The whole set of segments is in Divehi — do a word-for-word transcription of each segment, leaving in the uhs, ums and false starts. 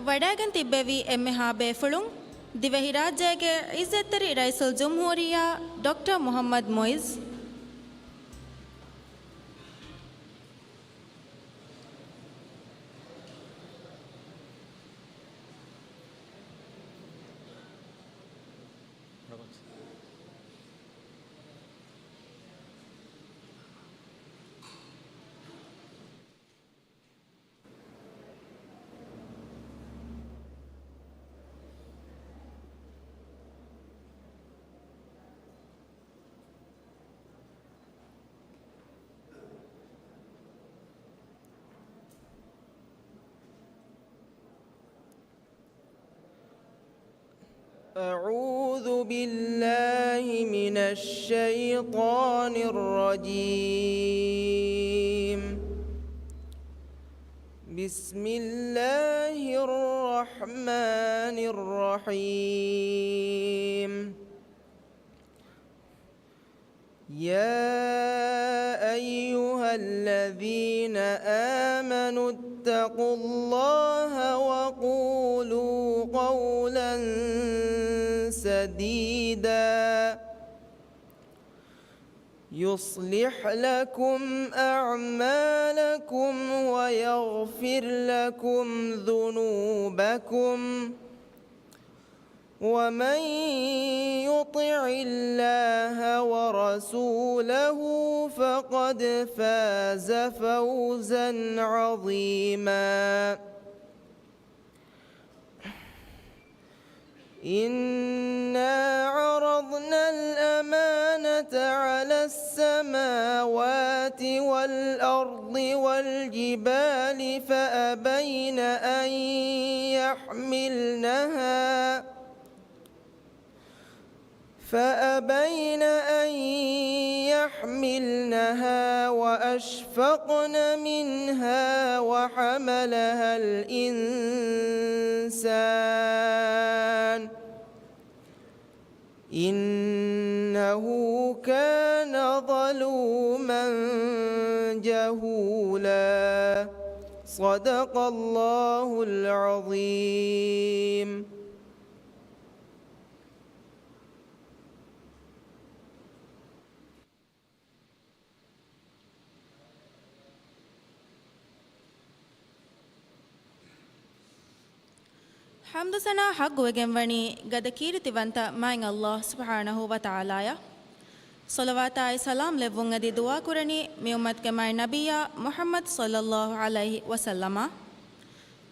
ވަޑައިގެން ތިއްބެވި އެންމެހާ ބޭފުޅުން، ދިވެހިރާއްޖޭގެ އިއްޒަތްތެރި ރައީސުލްޖުމްހޫރިއްޔާ ޑޮކްޓަރ މުޙައްމަދު މުޢިއްޒު. أعوذ بالله من الشيطان الرجيم. بسم الله الرحمن الرحيم. يا أيها الذين آمنوا اتقوا الله وقولوا قولا سديدا يصلح لكم أعمالكم ويغفر لكم ذنوبكم ومن يطع الله ورسوله فقد فاز فوزا عظيما. إنا عرضنا الأمانة على السماوات والأرض والجبال فأبين أن يحملنها فأبين أن يحملنها وأشفقن منها وحملها الإنسان إنه كان ظلوما جهولا. صدق الله العظيم. ޙަމްދު ސަނާ ޙައްޤުވެގެންވަނީ ގަދަ ކީރިތިވަންތަ މާތް ﷲ ސުބްޙާނަހޫ ވަތަޢާލާއަށް. ޞަލަވާތާއި ސަލާމް ލެއްވުން އެދި ދުޢާ ކުރަނީ މި އުއްމަތުގެ މާތް ނަބިއްޔާ މުޙައްމަދު ޞައްލައްލާހު ޢަލައިހި ވަސައްލަމަށް.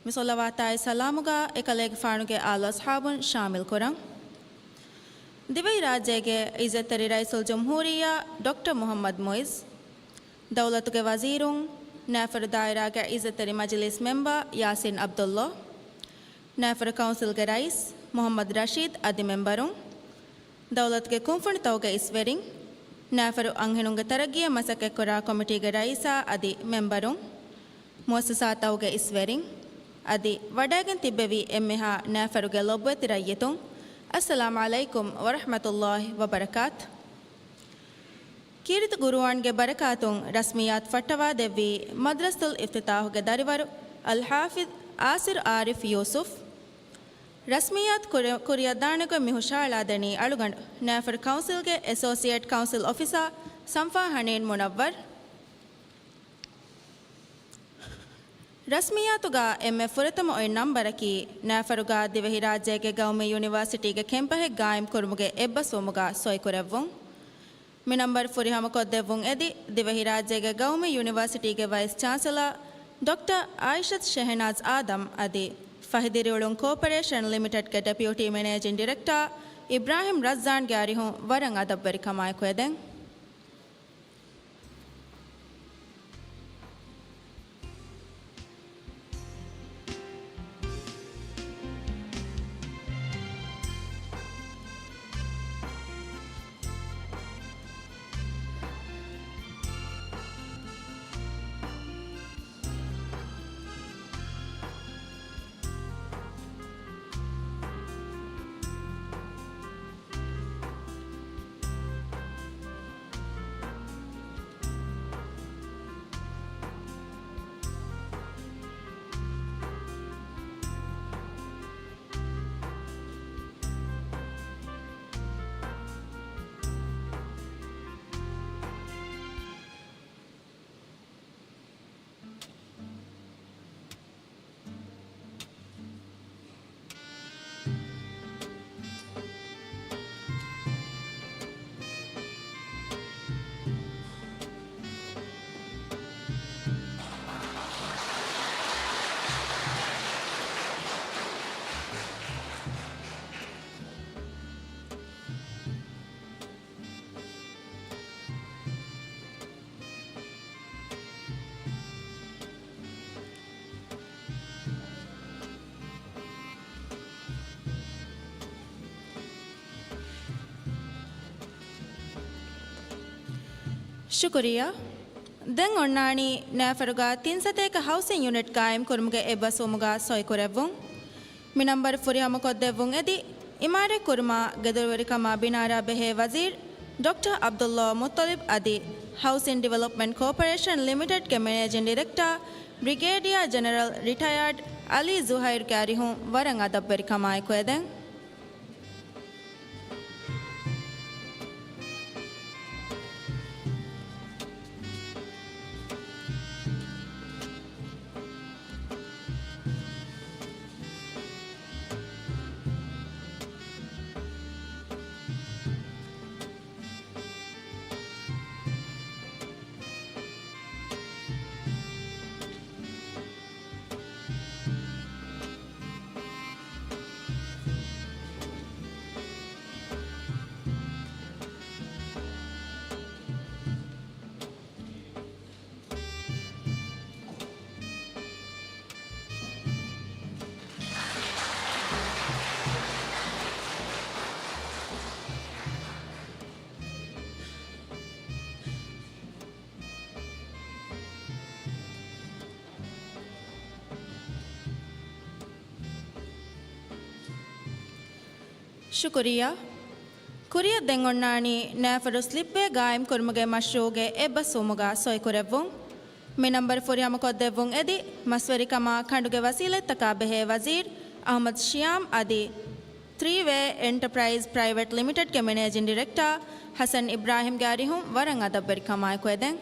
މި ޞަލަވާތާއި ސަލާމުގަ އެކަލޭގެފާނުގެ އާލު އަޞްޙާބުން ޝާމިލް ކުރަން. ދިވެހިރާއްޖޭގެ އިއްޒަތްތެރި ރައީސުލްޖުމްހޫރިއްޔާ ޑޮކްޓަރ މުޙައްމަދު މުޢިއްޒު، ދައުލަތުގެ ވަޒީރުން، ނައިފަރު ދާއިރާގެ އިއްޒަތްތެރި މަޖިލީސް މެމްބަރ ޔާސިން ޢަބްދުﷲ، ނައިފަރު ކައުންސިލްގެ ރައީސް މުޙައްމަދު ރަޝީދު އަދި މެމްބަރުން، ދައުލަތުގެ ކުންފުނިތަކުގެ އިސްވެރިން، ނައިފަރު އަންހެނުންގެ ތަރައްގީއަށް މަސައްކަތްކުރާ ކޮމިޓީގެ ރައީސާ އަދި މެމްބަރުން، މުއައްސަސާތަކުގެ އިސްވެރިން، އަދި ވަޑައިގެން ތިއްބެވި އެންމެހާ ނައިފަރުގެ ލޮބުވެތި ރައްޔިތުން، އައްސަލާމު ޢަލައިކުމް ވަރަޙްމަތުﷲ ވަބަރަކާތު. ކީރިތި ޤުރުއާންގެ ބަރަކާތުން ރަސްމިއްޔާތު ފައްޓަވާދެއްވީ މަދްރަސަތުލް އިފްތިތާޙުގެ ދަރިވަރު އަލްޙާފިޡް އާސިރު ޢާރިފް ޔޫސުފް. ރަސްމިއްޔާތު ކުރި-، ކުރިއަށްދާނެ ގޮތް މި ހުށަހަޅާދެނީ އަޅުގަނޑު ނައިފަރު ކައުންސިލްގެ އެސޯސިއޭޓް ކައުންސިލް އޮފިސަރ ސަންފާ ހަނީން މުނައްވަރު. ރަސްމިއްޔާތުގަ އެންމެ ފުރަތަމަ އޮތް ނަންބަރަކީ، ނައިފަރުގަ ދިވެހިރާއްޖޭގެ ގައުމީ ޔުނިވާސިޓީގެ ކެމްޕަހެއް ގާއިމްކުރުމުގެ އެއްބަސްވުމުގަ ސޮއިކުރެއްވުން. މި ނަންބަރު ފުރިހަމަކޮށްދެއްވުން އެދި، ދިވެހިރާއްޖޭގެ ގައުމީ ޔުނިވާސިޓީގެ ވައިސް ޗާންސެލަރ ޑޮކްޓަރ އާއިޝަތު ޝެހެނާޒް އާދަމް އަދި ފަހި ދިރިއުޅުން ކޯޕަރޭޝަން ލިމިޓެޑްގެ ޑެޕިއުޓީ މެނޭޖިން ޑިރެކްޓަރ އިބްރާހިމް ރައްޒާންގެ އަރިހުން ވަރަށް އަދަބުވެރިކަމާއެކު އެދެން. ޝުކުރިއްޔާ. ދެން އޮންނާނީ ނައިފަރުގަ ތިން ސަތޭކަ ހައުސިން ޔުނިޓް ގާއިމް ކުރުމުގެ އެއްބަސްވުމުގަ ސޮއިކުރެއްވުން. މި ނަންބަރު ފުރިހަމަކޮށްދެއްވުން އެދި، އިމާރާތް ކުރުމާ، ގެދޮރުވެރިކަމާ ބިނާރާ ބެހޭ ވަޒީރު ޑޮކްޓަރ ޢަބްދުﷲ މުއްޠަލިބް އަދި ހައުސިން ޑިވެލޮޕްމަންޓް ކޯޕަރޭޝަން ލިމިޓެޑްގެ މެނޭޖިން ޑިރެކްޓާ ބްރިގޭޑިއާ ޖެނެރަލް ރިޓަޔާޑް ޢަލީ ޒުހައިރުގެ އަރިހުން ވަރަށް އަދަބުވެރިކަމާއެކު އެދެން. ޝުކުރިއްޔާ. ކުރިއަށް ދެން އޮންނާނީ ނައިފަރު ސްލިޕްވޭ ގާއިމް ކުރުމުގެ މަޝްރޫޢުގެ އެއްބަސްވުމުގަ ސޮއިކުރެއްވުން. މި ނަންބަރު ފުރިހަމަކޮށްދެއްވުން އެދި، މަސްވެރިކަމާ ކަނޑުގެ ވަސީލަތްތަކާ ބެހޭ ވަޒީރު އަޙްމަދު ޝިޔާމް އަދި ތްރީ ވޭ އެންޓަޕްރައިޒް ޕްރައިވެޓް ލިމިޓެޑްގެ މެނޭޖިން ޑިރެކްޓާ ޙަސަން އިބްރާހިމްގެ އަރިހުން ވަރަށް އަދަބުވެރިކަމާއެކު އެދެން.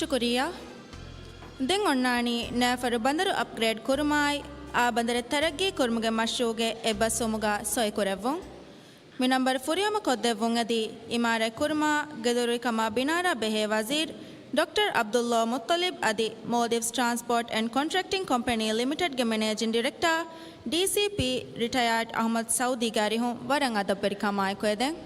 ޝުކުރިއްޔާ. ދެން އޮންނާނީ ނައިފަރު ބަނދަރު އަޕްގްރޭޑް ކުރުމާއި، އާ ބަނދަރެއް ތަރައްގީ ކުރުމުގެ މަޝްރޫޢުގެ އެއްބަސްވުމުގަ ސޮއިކުރެއްވުން. މި ނަންބަރު ފުރިހަމަ ކޮށްދެއްވުން އެދި، އިމާރާތް ކުރުމާ، ގެދޮރުވެރިކަމާ ބިނާރާ ބެހޭ ވަޒީރު ޑޮކްޓަރ ޢަބްދުﷲ މުއްޠަލިބް އަދި މޯލްޑިވްސް ޓްރާންސްޕޯޓް އެންޑް ކޮންޓްރެކްޓިން ކޮމްޕެނީ ލިމިޓެޑްގެ މެނޭޖިން ޑިރެކްޓާ، ޑީސީޕީ، ރިޓަޔާޑް އަޙްމަދު ސައުދީގެ އަރިހުން ވަރަށް އަދަބުވެރިކަމާއެކު އެދެން.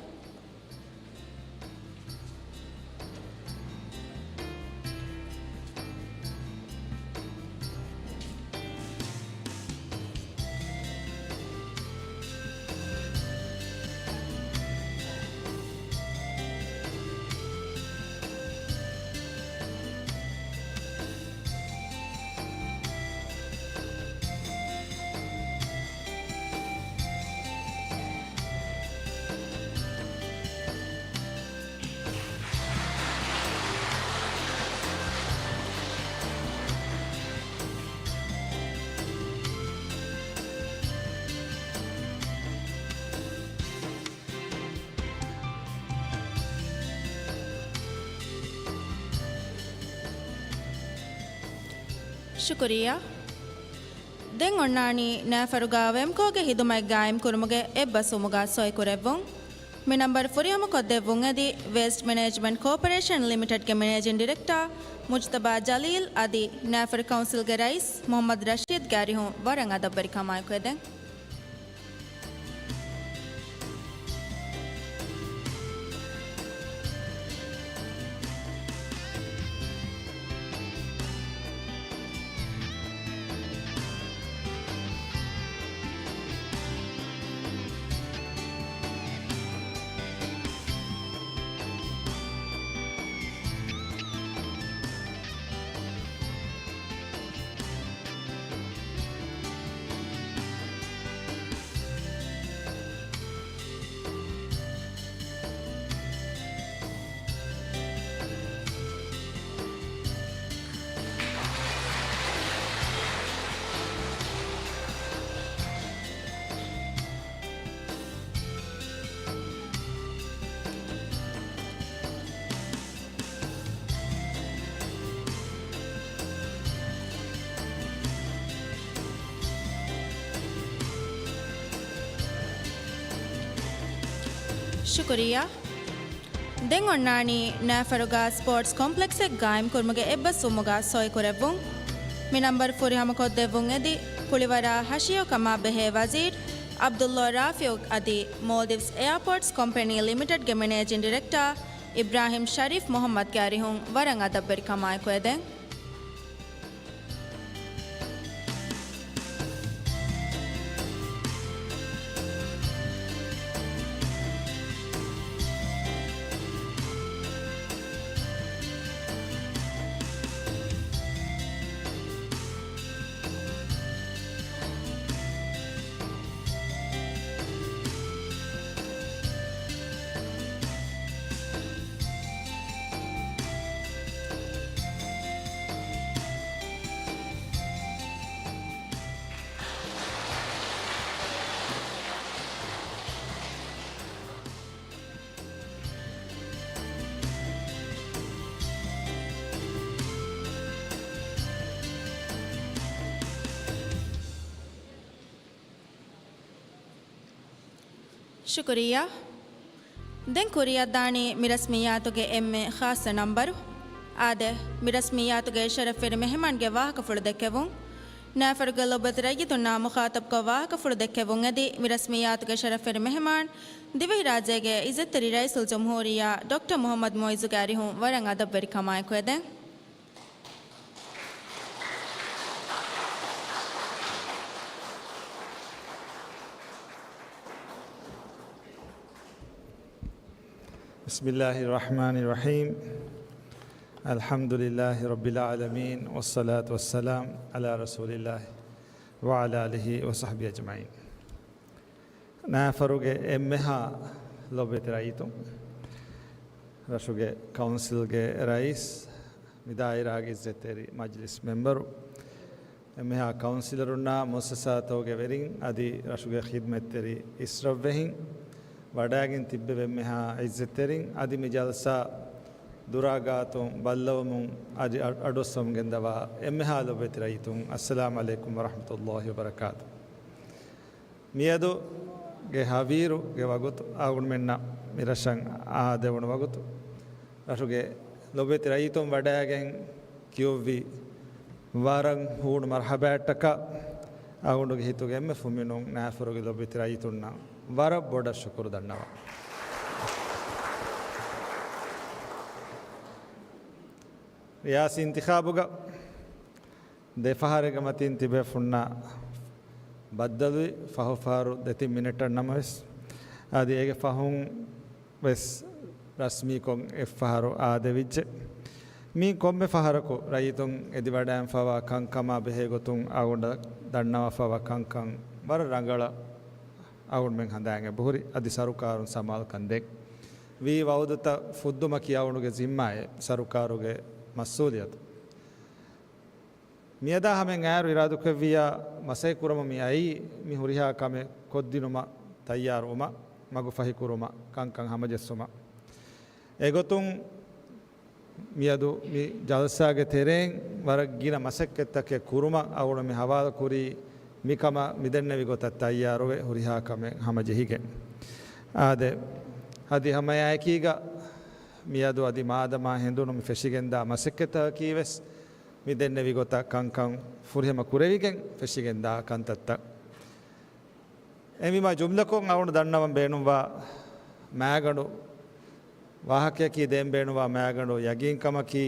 ޝުކުރިއްޔާ. ދެން އޮންނާނީ ނައިފަރުގަ ވެމްކޯގެ ހިދުމަތް ގާއިމް ކުރުމުގެ އެއްބަސްވުމުގަ ސޮއިކުރެއްވުން. މި ނަންބަރު ފުރިހަމަ ކޮށްދެއްވުން އެދި، ވޭސްޓް މެނޭޖްމަންޓް ކޯޕަރޭޝަން ލިމިޓެޑްގެ މެނޭޖިން ޑިރެކްޓާ މުޖްތަބާ ޖަލީލް އަދި ނައިފަރު ކައުންސިލްގެ ރައީސް މުޙައްމަދު ރަޝީދްގެ އަރިހުން ވަރަށް އަދަބުވެރިކަމާއެކު އެދެން. ޝުކުރިއްޔާ. ދެން އޮންނާނީ ނައިފަރުގަ ސްޕޯޓްސް ކޮމްޕްލެކްސެއް ގާއިމްކުރުމުގެ އެއްބަސްވުމުގަ ސޮއިކުރެއްވުން. މި ނަންބަރު ފުރިހަމަކޮށްދެއްވުން އެދި، ކުޅިވަރާ ހަށިޔޮ ކަމާ ބެހޭ ވަޒީރު ޢަބްދުﷲ ރާފިޢު އަދި މޯލްޑިވްސް އެއާޕޯޓްސް ކޮމްޕެނީ ލިމިޓެޑްގެ މެނޭޖިން ޑިރެކްޓާ އިބްރާހިމް ޝަރީފް މުޙައްމަދްގެ އަރިހުން ވަރަށް އަދަބުވެރިކަމާއެކު އެދެން. ޝުކުރިއްޔާ. ދެން ކުރިއަށްދާނީ މި ރަސްމިއްޔާތުގެ އެންމެ ޚާއްޞަ ނަންބަރު. އާދެ، މި ރަސްމިއްޔާތުގެ ޝަރަފްވެރި މެހެމާންގެ ވާހަކަފުޅު ދެއްކެވުން. ނައިފަރުގެ ލޮބުވެތި ރައްޔިތުންނާ މުޚާޠަބްކޮށް ވާހަކަފުޅު ދެއްކެވުން އެދި، މި ރަސްމިއްޔާތުގެ ޝަރަފްވެރި މެހެމާން، ދިވެހިރާއްޖޭގެ އިއްޒަތްތެރި ރައީސުލްޖުމްހޫރިއްޔާ ޑޮކްޓަރ މުޙައްމަދު މުޢިއްޒުގެ އަރިހުން ވަރަށް އަދަބުވެރިކަމާއެކު އެދެން. بسم الله الرحمن الرحيم. الحمد لله رب العالمين، والصلاة والسلام على رسول الله وعلى آله وصحبه أجمعين. ނައިފަރުގެ އެންމެހާ ލޮބުވެތި ރައްޔިތުން، ރަށުގެ ކައުންސިލްގެ ރައީސް، މި ދާއިރާގެ އިއްޒަތްތެރި މަޖްލިސް މެމްބަރު، އެންމެހާ ކައުންސިލަރުންނާ މުއައްސަސާތަކުގެ ވެރިން އަދި ރަށުގެ ޚިދްމަތްތެރި އިސްރަށްވެހިން، ވަޑައިގެން ތިއްބެވި އެންމެހާ އިއްޒަތްތެރިން އަދި މި ޖަލްސާ ދުރާ ގާތުން ބައްލަވަމުން އަދި އަ-، އަޑުއައްސަވަމުން ގެންދަވާ އެންމެހާ ލޮބުވެތި ރައްޔިތުން، އައްސަލާމް ޢަލައިކުމް ވަރަޙްމަތުﷲ ވަބަރަކާތު. މިއަދުގެ ހަވީރުގެ ވަގުތު އަޅުގަނޑުމެންނަށް މި ރަށަށް އާދެވުނު ވަގުތު، ރަށުގެ ލޮބުވެތި ރައްޔިތުން ވަޑައިގެން ކިޔުއްވި ވަރަށް ހޫނު މަރްޙަބާއަށްޓަކާ، އަޅުގަނޑުގެ ހިތުގެ އެންމެ ފުމިނުން ނައިފަރުގެ ލޮބުވެތި ރައްޔިތުންނަށް ވަރަށް ބޮޑަށް ޝުކުރު ދަންނަވަން. ރިޔާސީ އިންތިޚާބުގަ ދެ ފަހަރެއްގެ މަތިން ތިބޭފުންނާ ބައްދަލުވި، ފަހު ފަހަރު ދެތިން މިނެޓަށް ނަމަވެސް، އަދި އޭގެ ފަހުން ވެސް ރަސްމީކޮށް އެއްފަހަރު އާދެވިއްޖެ. މީ ކޮންމެ ފަހަރަކު ރައްޔިތުން އެދިވަޑައިގެންފަވާ ކަންކަމާ ބެހޭގޮތުން އަޅުގަނޑަށް ދަންނަވާފަވާ ކަންކަން ވަރަށް ރަނގަޅަށް އަޅުގަނޑުމެން ހަނދާން އެބަހުރި، އަދި ސަރުކާރުން ސަމާލުކަން ދޭ. ވީ ވައުދުތައް ފުއްދުމަކީ އަޅުގަނޑުގެ ޒިންމާއެއް، ސަރުކާރުގެ މަސްއޫލިއްޔަތު. މިއަދާ ހަމައިން އައިރު އިރާދަކުރެއްވިއްޔާ މަސައްކަތްކުރަމުން މި އައީ، މި ހުރިހާ ކަމެއް ކޮށްދިނުމަށް، ތައްޔާރުވުމަށް، މަގުފަހިކުރުމަށް، ކަންކަން ހަމަޖެއްސުމަށް. އެގޮތުން މިއަދު މި ޖަލްސާގެ ތެރެއިން ވަރަށް ގިނަ މަސައްކަތްތަކެއް ކުރުމަށް އަޅުގަނޑު މި ހަވާލުކުރީ، މިކަމަށް މިދެންނެވި ގޮތަށް ތައްޔާރުވެ، ހުރިހާ ކަމެއް ހަމަޖެހިގެން. އާދެ، އަދި ހަމައެއާއެކީގަ މިއަދު އަދި މާދަމާ ހެނދުނު މި ފެށިގެންދާ މަސައްކަތްތަކަކީ ވެސް މި ދެންނެވި ގޮތަށް ކަންކަން ފުރިހަމަ ކުރެވިގެން ފެށިގެންދާ ކަންތައްތައް. އެހެންވީމާ ޖުމްލަކޮށް އަޅުގަނޑު ދަންނަވަން ބޭނުންވާ މައިގަނޑު ވާހަކަޔަކީ، ދޭން ބޭނުންވާ މައިގަނޑު ޔަގީންކަމަކީ،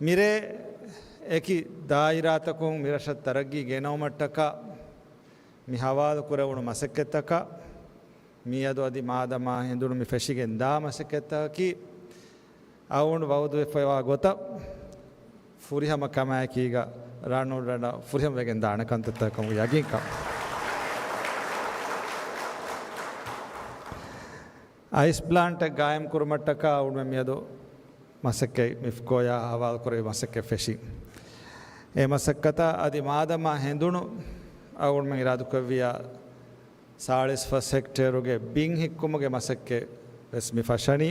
މިރޭ އެކި ދާއިރާތަކުން މިރަށަށް ތަރައްގީ ގެނައުމަށްޓަކާ މި ހަވާލުކުރެވުނު މަސައްކަތްތަކަށް މިއަދު އަދި މާދަމާ ހެނދުނު މި ފެށިގެން ދާ މަސައްކަތްތަކަކީ، އަޅުގަނޑު ވައުދުވެފައިވާ ގޮތަށް ފުރިހަމަ ކަމާއެކީގަ ރަނުން ރަނަށް ފުރިހަމަވެގެން ދާނެ ކަންތައްތަކަކަމުގެ ޔަގީންކަން. އައިސް ޕްލާންޓެއް ގާއިމް ކުރުމަށްޓަކާ އަޅުގަނޑުމެން މިއަދު މަސައްކަތް މިފްކޯޔާ ހަވާލުކުރެވި މަސައްކަތް ފެށި. އެ މަސައްކަތަށް އަދި މާދަމާ ހެނދުނު އަޅުގަނޑުމެން އިރާދަކުރެއްވިއްޔާ ސާޅީސް ފަސް ހެކްޓޭރުގެ ބިން ހިއްކުމުގެ މަސައްކަތް ވެސް މި ފަށަނީ.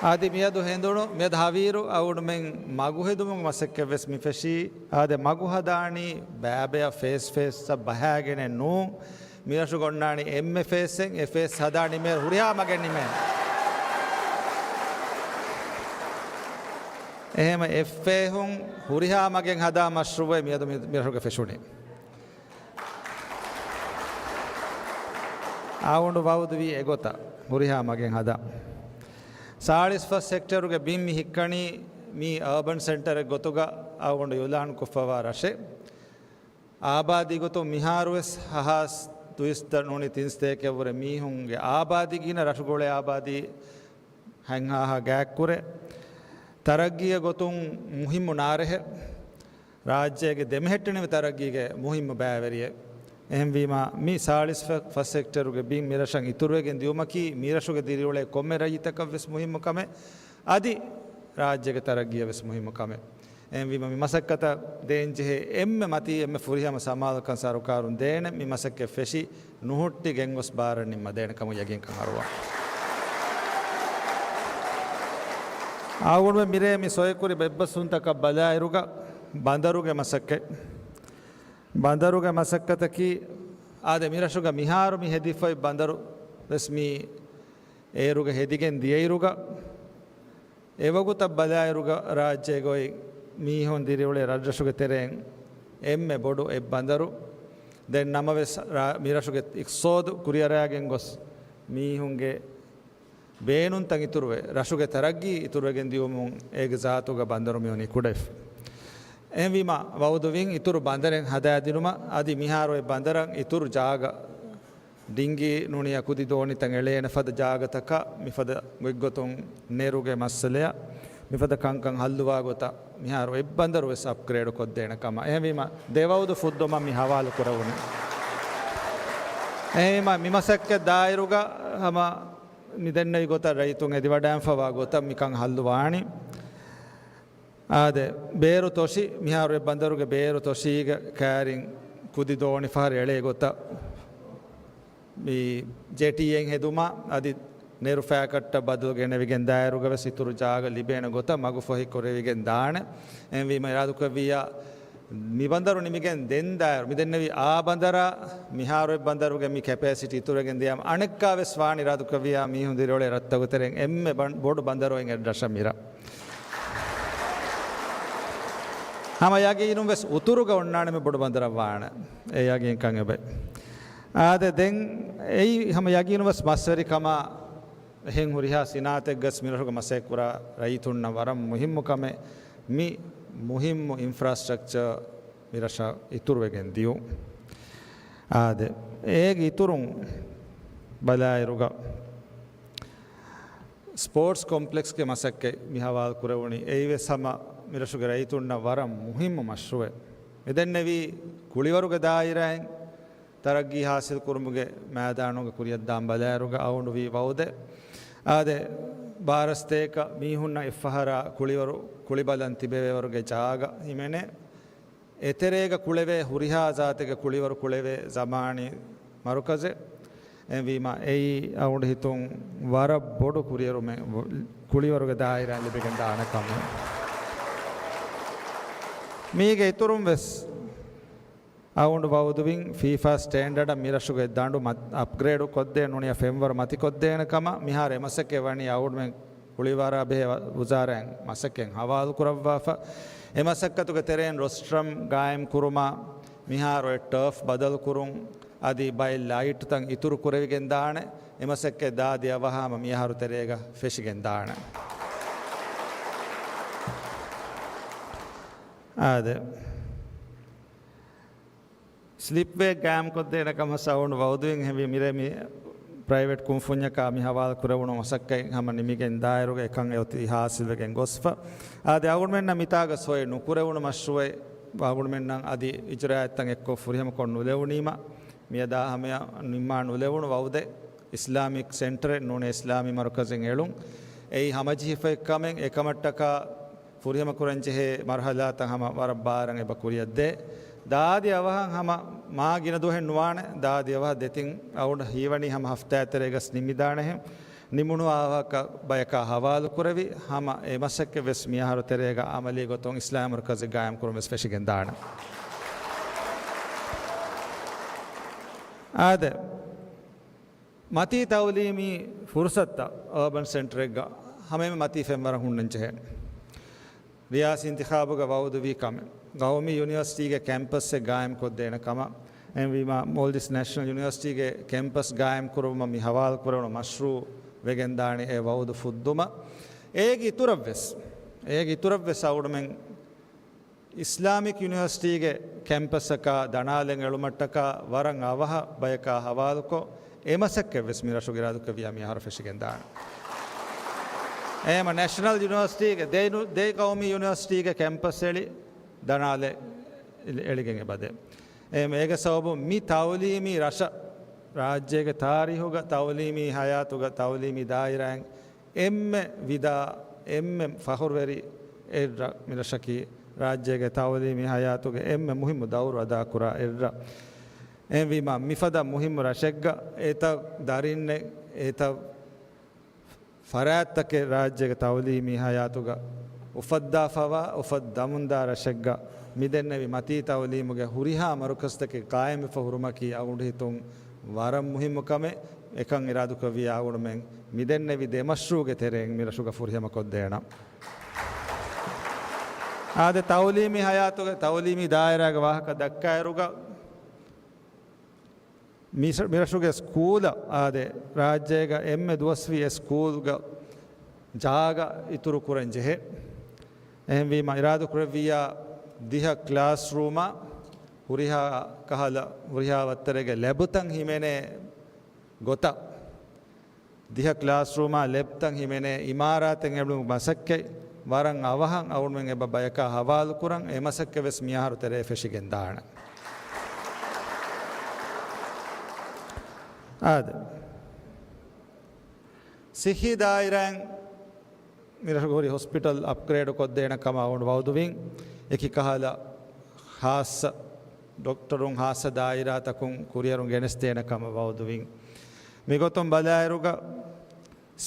އަދި މިއަދު ހެނދުނު މިއަދު ހަވީރު އަޅުގަނޑުމެން މަގު ހެދުމުގެ މަސައްކަތްވެސް މި ފެށީ. އާދެ، މަގު ހަދާނީ ބައިބަޔަށް ފޭސް ފޭސްއަށް ބަހާގެނެއް ނޫން. މިރަށުގަ އޮންނާނީ އެންމެ ފޭސްއެއް، އެ ފޭސް ހަދާ ނިމޭ ހުރިހާ މަގެއް ނިމޭ. އެހެން އެއްފޭހުން ހުރިހާ މަގެއް ހަދާ މަޝްރޫއެއް މިއަދު މި-، މިރަށުގަ ފެށުނީ. އަޅުގަނޑު ވައުދުވީ އެގޮތަށް ހުރިހާ މަގެއް ހަދާ. ސާޅީސް ފަސް ހެކްޓޭރުގެ ބިން މި ހިއްކަނީ މީ އާބަން ސެންޓަރެއް ގޮތުގަ އަޅުގަނޑު އިއުލާން ކޮށްފަވާ ރަށެއް. އާބާދީ ގޮތުން މިހާރުވެސް ހަހާސް ދުއިސައްތަ ނޫނީ ތިން ސަތޭކައަށްވުރެ މީހުންގެ އާބާދީ ގިނަ ރަށުގަ އުޅޭ އާބާދީ ހަތްހާހާ ގާތްކުރޭ. ތަރައްގީގެ ގޮތުން މުހިއްމު ނާރެހެއް. ރާއްޖޭގެ ދެމެހެއްޓެނިވި ތަރައްގީގެ މުހިއްމު ބައިވެރިއެއް. އެހެންވީމާ، މި ސާޅީސް ފަ-، ފަސް ހެކްޓޭރުގެ ބިން މިރަށަށް އިތުރުވެގެން ދިއުމަކީ، މިރަށުގެ ދިރިއުޅޭ ކޮންމެ ރައްޔިތަކަށްވެސް މުހިއްމު ކަމެއް، އަދި ރާއްޖޭގެ ތަރައްގީއަށް ވެސް މުހިއްމު ކަމެއް. އެހެންވީމަ، މި މަސައްކަތަށް ދޭންޖެހޭ އެންމެ މަތީ އެންމެ ފުރިހަމަ ސަމާލުކަން ސަރުކާރުން ދޭނެ. މި މަސައްކަތް ފެށި ނުހުއްޓި ގެންގޮސް ބާރަށް ނިންމަދޭނެ ކަމަށް ޔަގީންކަން އަރުވާ. އަޅުގަނޑުމެން މިރޭ މި ސޮއެކުރި ބެއްބަސްވުންތަކަށް ބަލާއިރުގަ، ބަނދަރުގެ މަސައްކަތް، ބަނދަރުގެ މަސައްކަތަކީ، އާދެ، މިރަށުގަ މިހާރު މި ހެދިފައި ބަނދަރު ވެސް މި އޭރުގަ ހެދިގެން ދިޔައިރުގަ، އެވަގުތަށް ބަލާއިރުގަ ރާއްޖޭގަ އޮތް މީހުން ދިރިއުޅޭ ރަށްރަށުގެ ތެރެއިން އެންމެ ބޮޑު އެއް ބަނދަރު. ދެން ނަމަވެސް ރާ-، މިރަށުގެ އިޤްތިޞާދު ކުރިއަރާގެން ގޮސް، މީހުންގެ ބޭނުންތައް އިތުރުވެ، ރަށުގެ ތަރައްގީ އިތުރުވެގެން ދިޔުމުން އޭގެ ޒާތުގަ ބަނދަރު މިވަނީ ކުޑަވެފަ. އެހެންވީމާ، ވައުދުވިން އިތުރު ބަނދަރެއް ހަދާދިނުމަށް، އަދި މިހާރު އެ ބަނދަރަށް އިތުރު ޖާގަ ޑިންގީ ނޫނީ ކުދި ދޯނިތައް އެޅޭނެ ފަދަ ޖާގަތަކަށް މިފަދަ ގޮތްގޮތުން ނެރުގެ މައްސަލައަށް މިފަދަ ކަންކަން ހައްލުވާ ގޮތަށް މިހާރު އެއްބަނދަރު ވެސް އަޕްގްރޭޑް ކޮށްދޭނެ ކަމަށް. އެހެންވީމަ، ދެ ވައުދު ފުއްދުމަށް މި ހަވާލު ކުރެވުނީ. އެހެންވީމަ، މި މަސައްކަތް ދާއިރުގަ ހަމަ މި ދެންނެވި ގޮތަށް ރައްޔިތުން އެދިވަޑައިންފަވާ ގޮތަށް މިކަން ހައްލުވާނީ. އާދެ، ބޭރު ތޮށި، މިހާރު އެ ބަނދަރުގެ ބޭރު ތޮށީގަ ކައިރިން ކުދި ދޯނި ފަހަރު އެޅޭ ގޮތަށް މި ޖެޓީއެއް ހެދުމަށް އަދި ނެރު ފައިކަށްޓަށް ބަދަލު ގެނެވިގެން ދާއިރުގަ ވެސް އިތުރު ޖާގަ ލިބޭނެ ގޮތަށް މަގުފަހި ކުރެވިގެން ދާނެ. އެހެންވީމަ އިރާދަކުރެއްވިއްޔާ މި ބަނދަރު ނިމިގެން ދެން ދާއިރު، މި ދެންނެވި އާ ބަނދަރާ މިހާރު އެއް ބަނދަރުގެ މި ކެޕޭސިޓީ އިތުރުވެގެން ދިޔަމަ އަނެއްކާ ވެސް ވާނީ އިރާދަކުރެއްވިއްޔާ މީހުން ދިރިއުޅޭ ރަށްތަކުގެ ތެރެއިން އެންމެ ބަން-، ބޮޑު ބަނދަރު އޮތް އެއް ރަށަށް މިރަށް. ހަމަ ޔަގީނުން ވެސް އުތުރުގަ އޮންނާނެ މި ބޮޑު ބަނދަރަށް ވާނެ. އެ ޔަގީންކަން އެބައި. އާދެ، ދެން އެއީ ހަމަ ޔަގީނުން ވެސް މަސްވެރިކަމާ އެހެން ހުރިހާ ސިނާއަތެއްގަސް މިރަށުގަ މަސައްކަތް ކުރާ ރައްޔިތުންނަށް ވަރަށް މުހިއްމު ކަމެއް މި މުހިއްމު އިންފްރާސްޓްރަކްޗަރ މިރަށަށް އިތުރުވެގެން ދިޔުން. އާދެ، އޭގެ އިތުރުން ބަލާއިރުގަ ސްޕޯޓްސް ކޮމްޕްލެކްސްގެ މަސައްކަތް މި ހަވާލު ކުރެވުނީ. އެއީވެސް ހަމަ މިރަށުގެ ރައްޔިތުންނަށް ވަރަށް މުހިއްމު މަޝްރޫއެއް. މިދެންނެވީ ކުޅިވަރުގެ ދާއިރާއިން ތަރައްގީ ހާސިލް ކުރުމުގެ މައިދާނުގަ ކުރިއަށްދާން ބަލާއިރުގަ އަޅުގަނޑު ވީ ވައުދެއް. އާދެ، ބާރަ ސަތޭކަ މީހުންނަށް އެއްފަހަރާ ކުޅިވަރު، ކުޅިބަލަން ތިބެވޭވަރުގެ ޖާގަ ހިމެނޭ. އެތެރޭގަ ކުޅެވޭ ހުރިހާ ޒާތެއްގެ ކުޅިވަރު ކުޅެވޭ ޒަމާނީ މަރުކަޒެއް. އެހެންވީމަ، އެއީ އަޅުގަނޑު ހިތުން ވަރަށް ބޮޑު ކުރިއެރުމެއް، ކުޅިވަރުގެ ދާއިރާއިން ލިބިގެން ދާނެ ކަމެއް. މީގެ އިތުރުން ވެސް އަޅުގަނޑު ވައުދުވިން ފީފާ ސްޓޭންޑަޑަށް މިރަށުގެ ދަނޑު މަ-، އަޕްގްރޭޑު ކޮށްދޭން ނޫނީ ފެންވަރު މަތިކޮށްދޭނެ ކަމަށް. މިހާރު އެ މަސައްކަތް ވަނީ އަޅުގަނޑުމެން ކުޅިވަރާ ބެހޭ ވަ-، ވުޒާރާއިން މަސައްކަތް ހަވާލު ކުރައްވާފަ. އެ މަސައްކަތުގެ ތެރެއިން ރޮސްޓްރަމް ގާއިމް ކުރުމާ، މިހާރު އެ ޓާފް ބަދަލު ކުރުން، އަދި ބައެއް ލައިޓުތައް އިތުރު ކުރެވިގެން ދާނެ. އެ މަސައްކަތް ދާދި އަވަހަށް ހަމަ މިއަހަރު ތެރޭގަ ފެށިގެން ދާނެ. އާދެ. ސްލިޕްވޭ ގާއިމްކޮށްދޭނެ ކަމަށް އަޅުގަނޑު ވައުދުވިން. އެހެންވީ މިރޭ މި ޕްރައިވެޓް ކުންފުންޏަކާ މި ހަވާލު ކުރެވުނު މަސައްކަތް ހަމަ ނިމިގެން ދާއިރުގަ އެކަން އެއޮތީ ހާސިލްވެގެން ގޮސްފަ. އާދެ، އަޅުގަނޑުމެންނަށް މިތާގަ ސޮއެ ނުކުރެވުނު މަޝްރޫއެއް އަޅުގަނޑުމެންނަށް އަދި އިޖުރާއަތްތައް އެއްކޮށް ފުރިހަމަކޮށް ނުލެވުނީމަ، މިއަދާ ހަމަޔަށް ނިންމާ ނުލެވުނު ވައުދެއް އިސްލާމިކް ސެންޓަރެއް ނޫނީ އިސްލާމީ މަރުކަޒެއް އެޅުން. އެއީ ހަމަޖެހިފައި ކަމެއް. އެކަމަށްޓަކާ ފުރިހަމަކުރަންޖެހޭ މަރުހަލާތައް ހަމަ ވަރަށް ބާރަށް އެބަ ކުރިއަށްދޭ. ދާދި އަވަހަށް ހަމަ މާ ގިނަ ދުވަހެއް ނުވާނެ. ދާދި އަވަހަށް ދެތިން އަޅުގަނޑަށް ހީވަނީ ހަމަ ހަފްތާއެއް ތެރޭގަސް ނިމިދާނެހެން. ނިމުނު ވާހަކަ ބަޔަކާ ހަވާލުކުރެވި ހަމަ އެ މަސައްކަތް ވެސް މިއަހަރު ތެރޭގަ އަމަލީ ގޮތުން އިސްލާމީ މަރުކަޒެއް ގާއިމް ކުރުން ވެސް ފެށިގެން ދާނެ. އާދެ، މަތީ ތައުލީމީ ފުރުސަތުތައް އާބަން ސެންޓަރެއްގަ ހަމައެންމެ މަތީ ފެންވަރަށް ހުންނަން ޖެހޭ. ރިޔާސީ އިންތިޚާބުގަ ވައުދުވީ ކަމެއް، ގައުމީ ޔުނިވަރސިޓީގެ ކެމްޕަސްއެއް ގާއިމް ކޮށްދޭނެ ކަމަށް. އެހެންވީމަ، މޯލްޑިވްސް ނޭޝަނަލް ޔުނިވަރސިޓީގެ ކެމްޕަސް ގާއިމް ކުރުމަށް މި ހަވާލު ކުރެވުނު މަޝްރޫއު ވެގެންދާނީ އެ ވައުދު ފުއްދުމަށް. އޭގެ އިތުރަށްވެސް، އޭގެ އިތުރަށްވެސް އަޅުގަނޑުމެން އިސްލާމިކް ޔުނިވަރސިޓީގެ ކެމްޕަސަކާ ދަނާލަން އެޅުމަށްޓަކާ ވަރަށް އަވަހަށް ބަޔަކާ ހަވާލުކޮށް، އެ މަސައްކަތްވެސް މިރަށުގެ އިރާދަކުރެއްވިޔާ މިއަހަރު ފެށިގެންދާނެ. އެހެމަ ނޭޝަނަލް ޔުނިވަރސިޓީގެ ދެ ނު-، ދެ ގައުމީ ޔުނިވަރސިޓީގެ ކެމްޕަސް އެޅި ދަނާލެ އެޅިގެން އެބަދޭ. އެހެމަ އޭގެ ސަބަބުން މި ތައުލީމީ ރަށަށް ރާއްޖޭގެ ތާރީހުގަ ތައުލީމީ ހަޔާތުގަ ތައުލީމީ ދާއިރާއިން އެންމެ ވިދާ، އެންމެ ފަޚުރުވެރި އެއްރަށް މިރަށަކީ. ރާއްޖޭގެ ތައުލީމީ ހަޔާތުގެ އެންމެ މުހިއްމު ދައުރު އަދާކުރާ އެއްރަށް. އެހެންވީމަ، މިފަދަ މުހިއްމު ރަށެއްގަ އެތައް ދަރިންނެއް، އެތައް ފަރާތްތަކެއް ރާއްޖޭގެ ތައުލީމީ ހަޔާތުގަ އުފައްދާފަވާ، އުފައްދަމުންދާ ރަށެއްގަ މިދެންނެވި މަތީ ތައުލީމުގެ ހުރިހާ މަރުކަޒުތަކެއް ގާއިމްވެފަ ހުރުމަކީ އަޅުގަނޑު ހިތުން ވަރަށް މުހިއްމު ކަމެއް. އެކަން އިރާދަކުރެއްވިޔާ އަޅުގަނޑުމެން މިދެންނެވި ދެ މަޝްރޫޢުގެ ތެރެއިން މިރަށުގަ ފުރިހަމަކޮށްދޭނަން. އާދެ، ތައުލީމީ ހަޔާތުގެ ތައުލީމީ ދާއިރާގެ ވާހަކަ ދައްކާއިރުގަ، މި-، މިރަށުގެ ސްކޫލަށް އާދެ، ރާއްޖޭގަ އެންމެ ދުވަސްވީ އެ ސްކޫލްގަ ޖާގަ އިތުރު ކުރަން ޖެހޭ. އެހެންވީމަ، އިރާދަކުރެއްވިއްޔާ ދިހަ ކްލާސްރޫމާ ހުރިހާ ކަހަލަ، ހުރިހާ ވައްތަރެއްގެ ލެބުތައް ހިމެނޭ ގޮތަށް، ދިހަ ކްލާސްރޫމާ ލެބްތައް ހިމެނޭ އިމާރާތެއް އެޅުމުގެ މަސައްކަތް ވަރަށް އަވަހަށް އަޅުގަނޑުމެން އެބަ ބަޔަކާ ހަވާލުކުރަން. އެ މަސައްކަތް ވެސް މިއަހަރު ތެރޭ ފެށިގެން ދާނެ. އާދެ، ސިއްހީ ދާއިރާއިން މިރަށުގަ ހުރި ހޮސްޕިޓަލް އަޕްގްރޭޑް ކޮށްދޭނެ ކަމަށް އަޅުގަނޑު ވައުދުވިން. އެކި ކަހަލަ ޚާއްޞަ ޑޮކްޓަރުން ޚާއްޞަ ދާއިރާތަކުން ކުރިއެރުން ގެނެސްދޭނެ ކަމަށް ވައުދުވިން. މިގޮތުން ބަލާއިރުގަ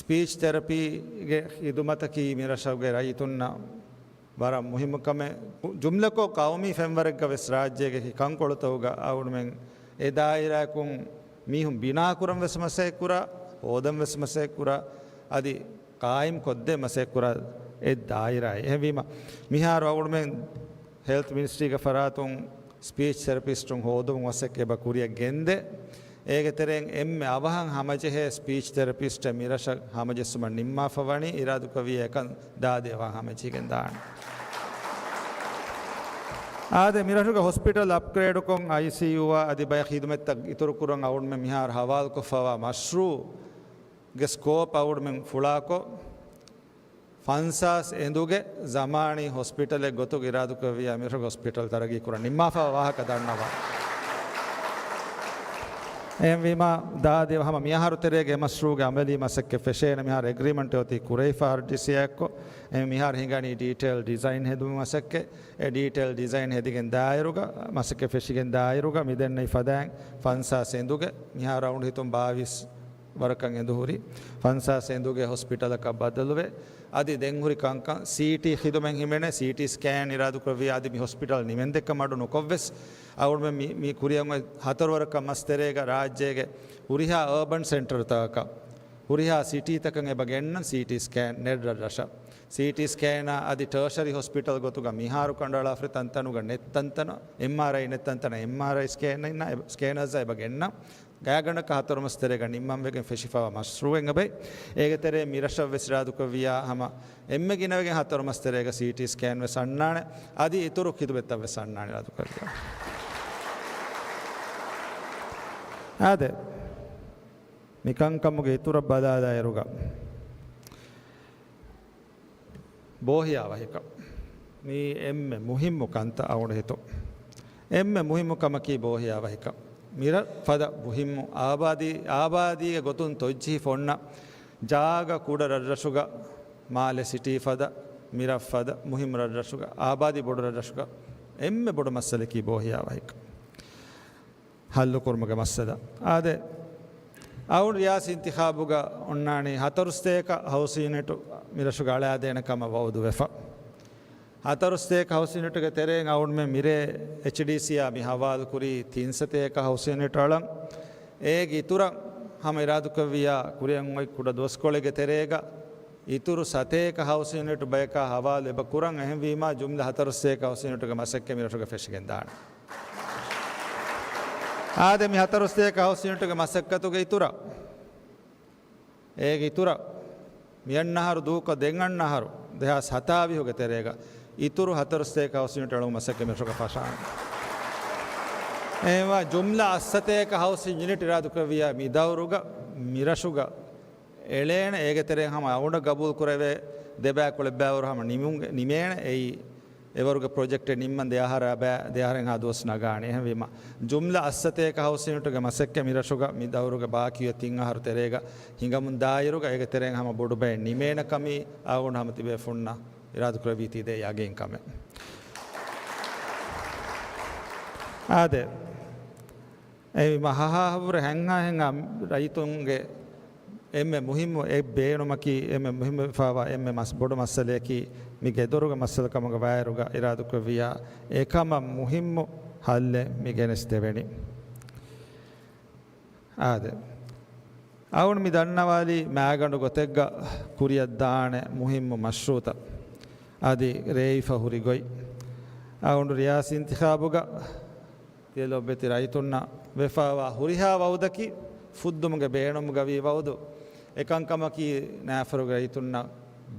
ސްޕީޗް ތެރަޕީގެ ޚިދުމަތަކީ މިރަށުގެ ރައްޔިތުންނަށް ވަރަށް މުހިއްމު ކަމެއް. ޖުމްލަކޮށް ޤައުމީ ފެންވަރެއްގަ ވެސް ރާއްޖޭގެ ކަންކޮޅުތަކުގަ އަޅުގަނޑުމެން އެ ދާއިރާއަކުން މީހުން ބިނާކުރަން ވެސް މަސައްކަތްކުރާ، ހޯދަން ވެސް މަސައްކަތްކުރާ، އަދި ޤާއިމް ކޮށްދޭން މަސައްކަތްކުރާ އެއް ދާއިރާއެއް. އެހެންވީމަ، މިހާރު އަޅުގަނޑުމެން ހެލްތް މިނިސްޓްރީގެ ފަރާތުން ސްޕީޗް ތެރަޕިސްޓުން ހޯދުމުގެ މަސައްކަތް އެބަ ކުރިއަށް ގެންދޭ. އޭގެ ތެރެއިން އެންމެ އަވަހަށް ހަމަޖެހޭ ސްޕީޗް ތެރަޕިސްޓެއް މިރަށަށް ހަމަޖެއްސުމަށް ނިންމާފަ ވަނީ. އިރާދަކުރެއްވިއްޔާ އެކަން ދާދި އަވަހަށް ހަމަޖެހިގެން ދާނެ. އާދެ، މިރަށުގެ ހޮސްޕިޓަލް އަޕްގްރޭޑުކޮށް، އައިސީޔޫއާ އަދި ބައެއް ޚިދުމަތްތައް އިތުރުކުރަން އަޅުގަނޑުމެން މިހާރު ހަވާލުކޮށްފަވާ މަޝްރޫޢުގެ ސްކޯޕް އަޅުގަނޑުމެން ފުޅާކޮށް، ފަންސާސް އެނދުގެ ޒަމާނީ ހޮސްޕިޓަލެއް ގޮތުގަ އިރާދަކުރެއްވިއްޔާ މިރަށުގެ ހޮސްޕިޓަލް ތަރައްގީ ކުރަން ނިންމާފަވާ ވާހަކަ ދަންނަވާ. އެހެންވީމަ، ދާދި އަވަހަށް ހަމަ މިއަހަރު ތެރޭގަ މަޝްރޫޢުގެ އަމަލީ މަސައްކަތް ފެށޭނެ. މިހާރު އެގްރީމަންޓެއް އޮތީ ޤުރައިފާ އާރްޑީސީއާ އެއްކޮށް. އެ މިހާރު ހިނގަނީ ޑީޓެއިލް ޑިޒައިން ހެދުމުގެ މަސައްކަތް. އެ ޑީޓެއިލް ޑިޒައިން ހެދިގެން ދާއިރުގަ، މަސައްކަތް ފެށިގެން ދާއިރުގަ، މިދެންނެވި ފަދައިން ފަންސާސް އެނދުގެ، މިހާރު އަޅުގަނޑު ހިތުން ބާވީސް ވަރަކަށް އެނދު ހުރި ފަންސާސް އެނދުގެ ހޮސްޕިޓަލަކަށް ބަދަލުވެ، އަދި ދެން ހުރި ކަންކަން ސީޓީ ޚިދުމަތް ހިމެނޭ. ސީޓީ ސްކޭން އިރާދަކުރެއްވިއްޔާ އަދި މި ހޮސްޕިޓަލް ނިމެންދެއްކަށް މަޑު ނުކޮށްވެސް، އަޅުގަނޑުމެން މި، މި ކުރިއަށް އޮތް ހަތަރު ވަރަކަށް މަސް ތެރޭގަ ރާއްޖޭގެ ހުރިހާ އާބަން ސެންޓަރުތަކަކަށް، ހުރިހާ ސިޓީތަކަށް އެބަ ގެންނަން ސީޓީ ސްކޭން ނެތް ރަށްރަށަށް. ސީޓީ ސްކޭނާ އަދި ޓާޝަރީ ހޮސްޕިޓަލް ގޮތުގަ މިހާރު ކަނޑައަޅާފަ ހުރި ތަންތަނުގަ ނެތް ތަންތަނަށް، އެމްއާރްއައި ނެތް ތަންތަނަށް އެމްއާރްއައި ސްކޭނަރ، ސްކޭނަރސް އެބަ ގެންނަން. ގާތްގަނޑަކަށް ހަތަރު މަސް ތެރޭގަ ނިންމަން ވެގެން ފެށިފަވާ މަޝްރޫޢެއް އެބައި. އޭގެ ތެރޭ މިރަށަށް ވެސް އިރާދަކުރެއްވިއްޔާ ހަމަ އެންމެ ގިނަވެގެން ހަތަރު މަސް ތެރޭގަ ސީޓީ ސްކޭން ވެސް އަންނާނެ. އަދި އިތުރު ޚިދުމަތްތައް ވެސް އަންނާނެ އިރާދަކުރެއްވިއްޔާ. އާދެ، މި ކަންކަމުގެ އިތުރަށް ބަލާލާއިރުގަ، ބޯހިޔާވަހިކަން. މީ އެންމެ މުހިއްމު ކަންތައް އަޅުގަނޑު ހިތުން. އެންމެ މުހިއްމު ކަމަކީ ބޯހިޔާވަހިކަން. މިރަށް ފަދަ މުހިއްމު އާބާދީ، އާބާދީގެ ގޮތުން ތޮއްޖެހިފަ އޮންނަ ޖާގަ ކުޑަ ރަށްރަށުގަ، މާލެ ސިޓީ ފަދަ، މިރަށް ފަދަ މުހިއްމު ރަށްރަށުގަ، އާބާދީ ބޮޑު ރަށްރަށުގަ އެންމެ ބޮޑު މައްސަލައަކީ ބޯހިޔާވަހިކަން. ހައްލުކުރުމުގެ މައްސަލަ. އާދެ، އަޅުގަނޑު ރިޔާސީ އިންތިޚާބުގަ އޮންނާނީ ހަތަރު ސަތޭކަ ހައުސް ޔުނިޓު މިރަށުގަ އަޅާދޭނެ ކަމަށް ވައުދުވެފަ. ހަތަރު ސަތޭކަ ހައުސް ޔުނިޓުގެ ތެރެއިން އަޅުގަނޑުމެން މިރޭ އެޗްޑީސީއާ މި ހަވާލު ކުރީ ތިން ސަތޭކަ ހައުސް ޔުނިޓް އަޅަން. އޭގެ އިތުރަށް ހަމަ އިރާދަކުރެއްވިއްޔާ ކުރިއަށް އޮތް ކުޑަ ދުވަސްކޮޅެއްގެ ތެރޭގަ އިތުރު ސަތޭކަ ހައުސް ޔުނިޓު ބަޔަކާ ހަވާލު އެބަ ކުރަން. އެހެންވީމާ، ޖުމްލަ ހަތަރު ސަތޭކަ ހައުސް ޔުނިޓުގެ މަސައްކަތް މިރަށުގަ ފެށިގެން ދާނެ. އާދެ، މި ހަތަރު ސަތޭކަ ހައުސް ޔުނިޓުގެ މަސައްކަތުގެ އިތުރަށް، އޭގެ އިތުރަށް މިއަންނަ އަހަރު ދޫކޮށް ދެން އަންނަ އަހަރު، ދެހާސް ހަތާވީހުގެ ތެރޭގަ އިތުރު ހަތަރު ސަތޭކަ ހައުސް ޔުނިޓް އަޅުން މަސައްކަތް މިރަށުގަ ފަށާނެ. އެހެންވާ، ޖުމްލަ އަށް ސަތޭކަ ހައުސް ޔުނިޓް އިރާދަކުރެއްވިއްޔާ މި ދައުރުގަ މިރަށުގަ އެޅޭނެ. އޭގެ ތެރެއިން ހަމަ އަޅުގަނޑަށް ގަބޫލު ކުރެވޭ ދެބައި ކުޅެ ބައިވަރު ހަމަ ނިމުން-، ނިމޭނެ. އެއީ އެވަރުގެ ޕްރޮޖެކްޓެއް ނިންމަން ދެ އަހަރާ ބައި، ދެ އަހަރެއްހާ ދުވަސް ނަގާނެ. އެހެންވީމަ، ޖުމްލަ އަށް ސަތޭކަ ހައުސް ޔުނިޓުގެ މަސައްކަތް މިރަށުގަ މި ދައުރުގެ ބާކީވެ ތިން އަހަރު ތެރޭގަ ހިނގަމުން ދާއިރުގަ، އޭގެ ތެރެއިން ހަމަ ބޮޑު ބައެއް ނިމޭނެ ކަމީ އަޅުގަނޑު ހަމަ ތިބޭފުންނަށް އިރާދަކުރެއްވީތީ ދޭ ޔަގީން ކަމެއް. އާދެ، އެ މަހަހާހަވުރެ ހެންހާ ހެންހާ ރައްޔިތުންގެ އެންމެ މުހިއްމު އެއް ބޭނުމަކީ، އެންމެ މުހިއްމުވެފައިވާ އެންމެ މަސް، ބޮޑު މައްސަލަޔަކީ، މި ގެދޮރުގެ މައްސަލަ ކަމުގަ ވާއިރުގަ އިރާދަކުރެއްވިއްޔާ، އެކަމަށް މުހިއްމު ހައްލެއް މި ގެނެސްދެވެނީ. އާދެ، އަޅުގަނޑު މި ދަންނަވާލީ މައިގަނޑު ގޮތެއްގަ ކުރިއަށް ދާނެ މުހިއްމު މަޝްރޫޢުތައް އަދި ރޭވިފަ ހުރި ގޮތް. އަޅުގަނޑު ރިޔާސީ އިންތިޚާބުގަ ތިޔަ ލޯބިވެތި ރައްޔިތުންނަށް ވެފައިވާ ހުރިހާ ވައުދަކީ ފުއްދުމުގެ ބޭނުމުގަވީ ވައުދު. އެކަންކަމަކީ ނާފަރުގެ ރައްޔިތުންނަށް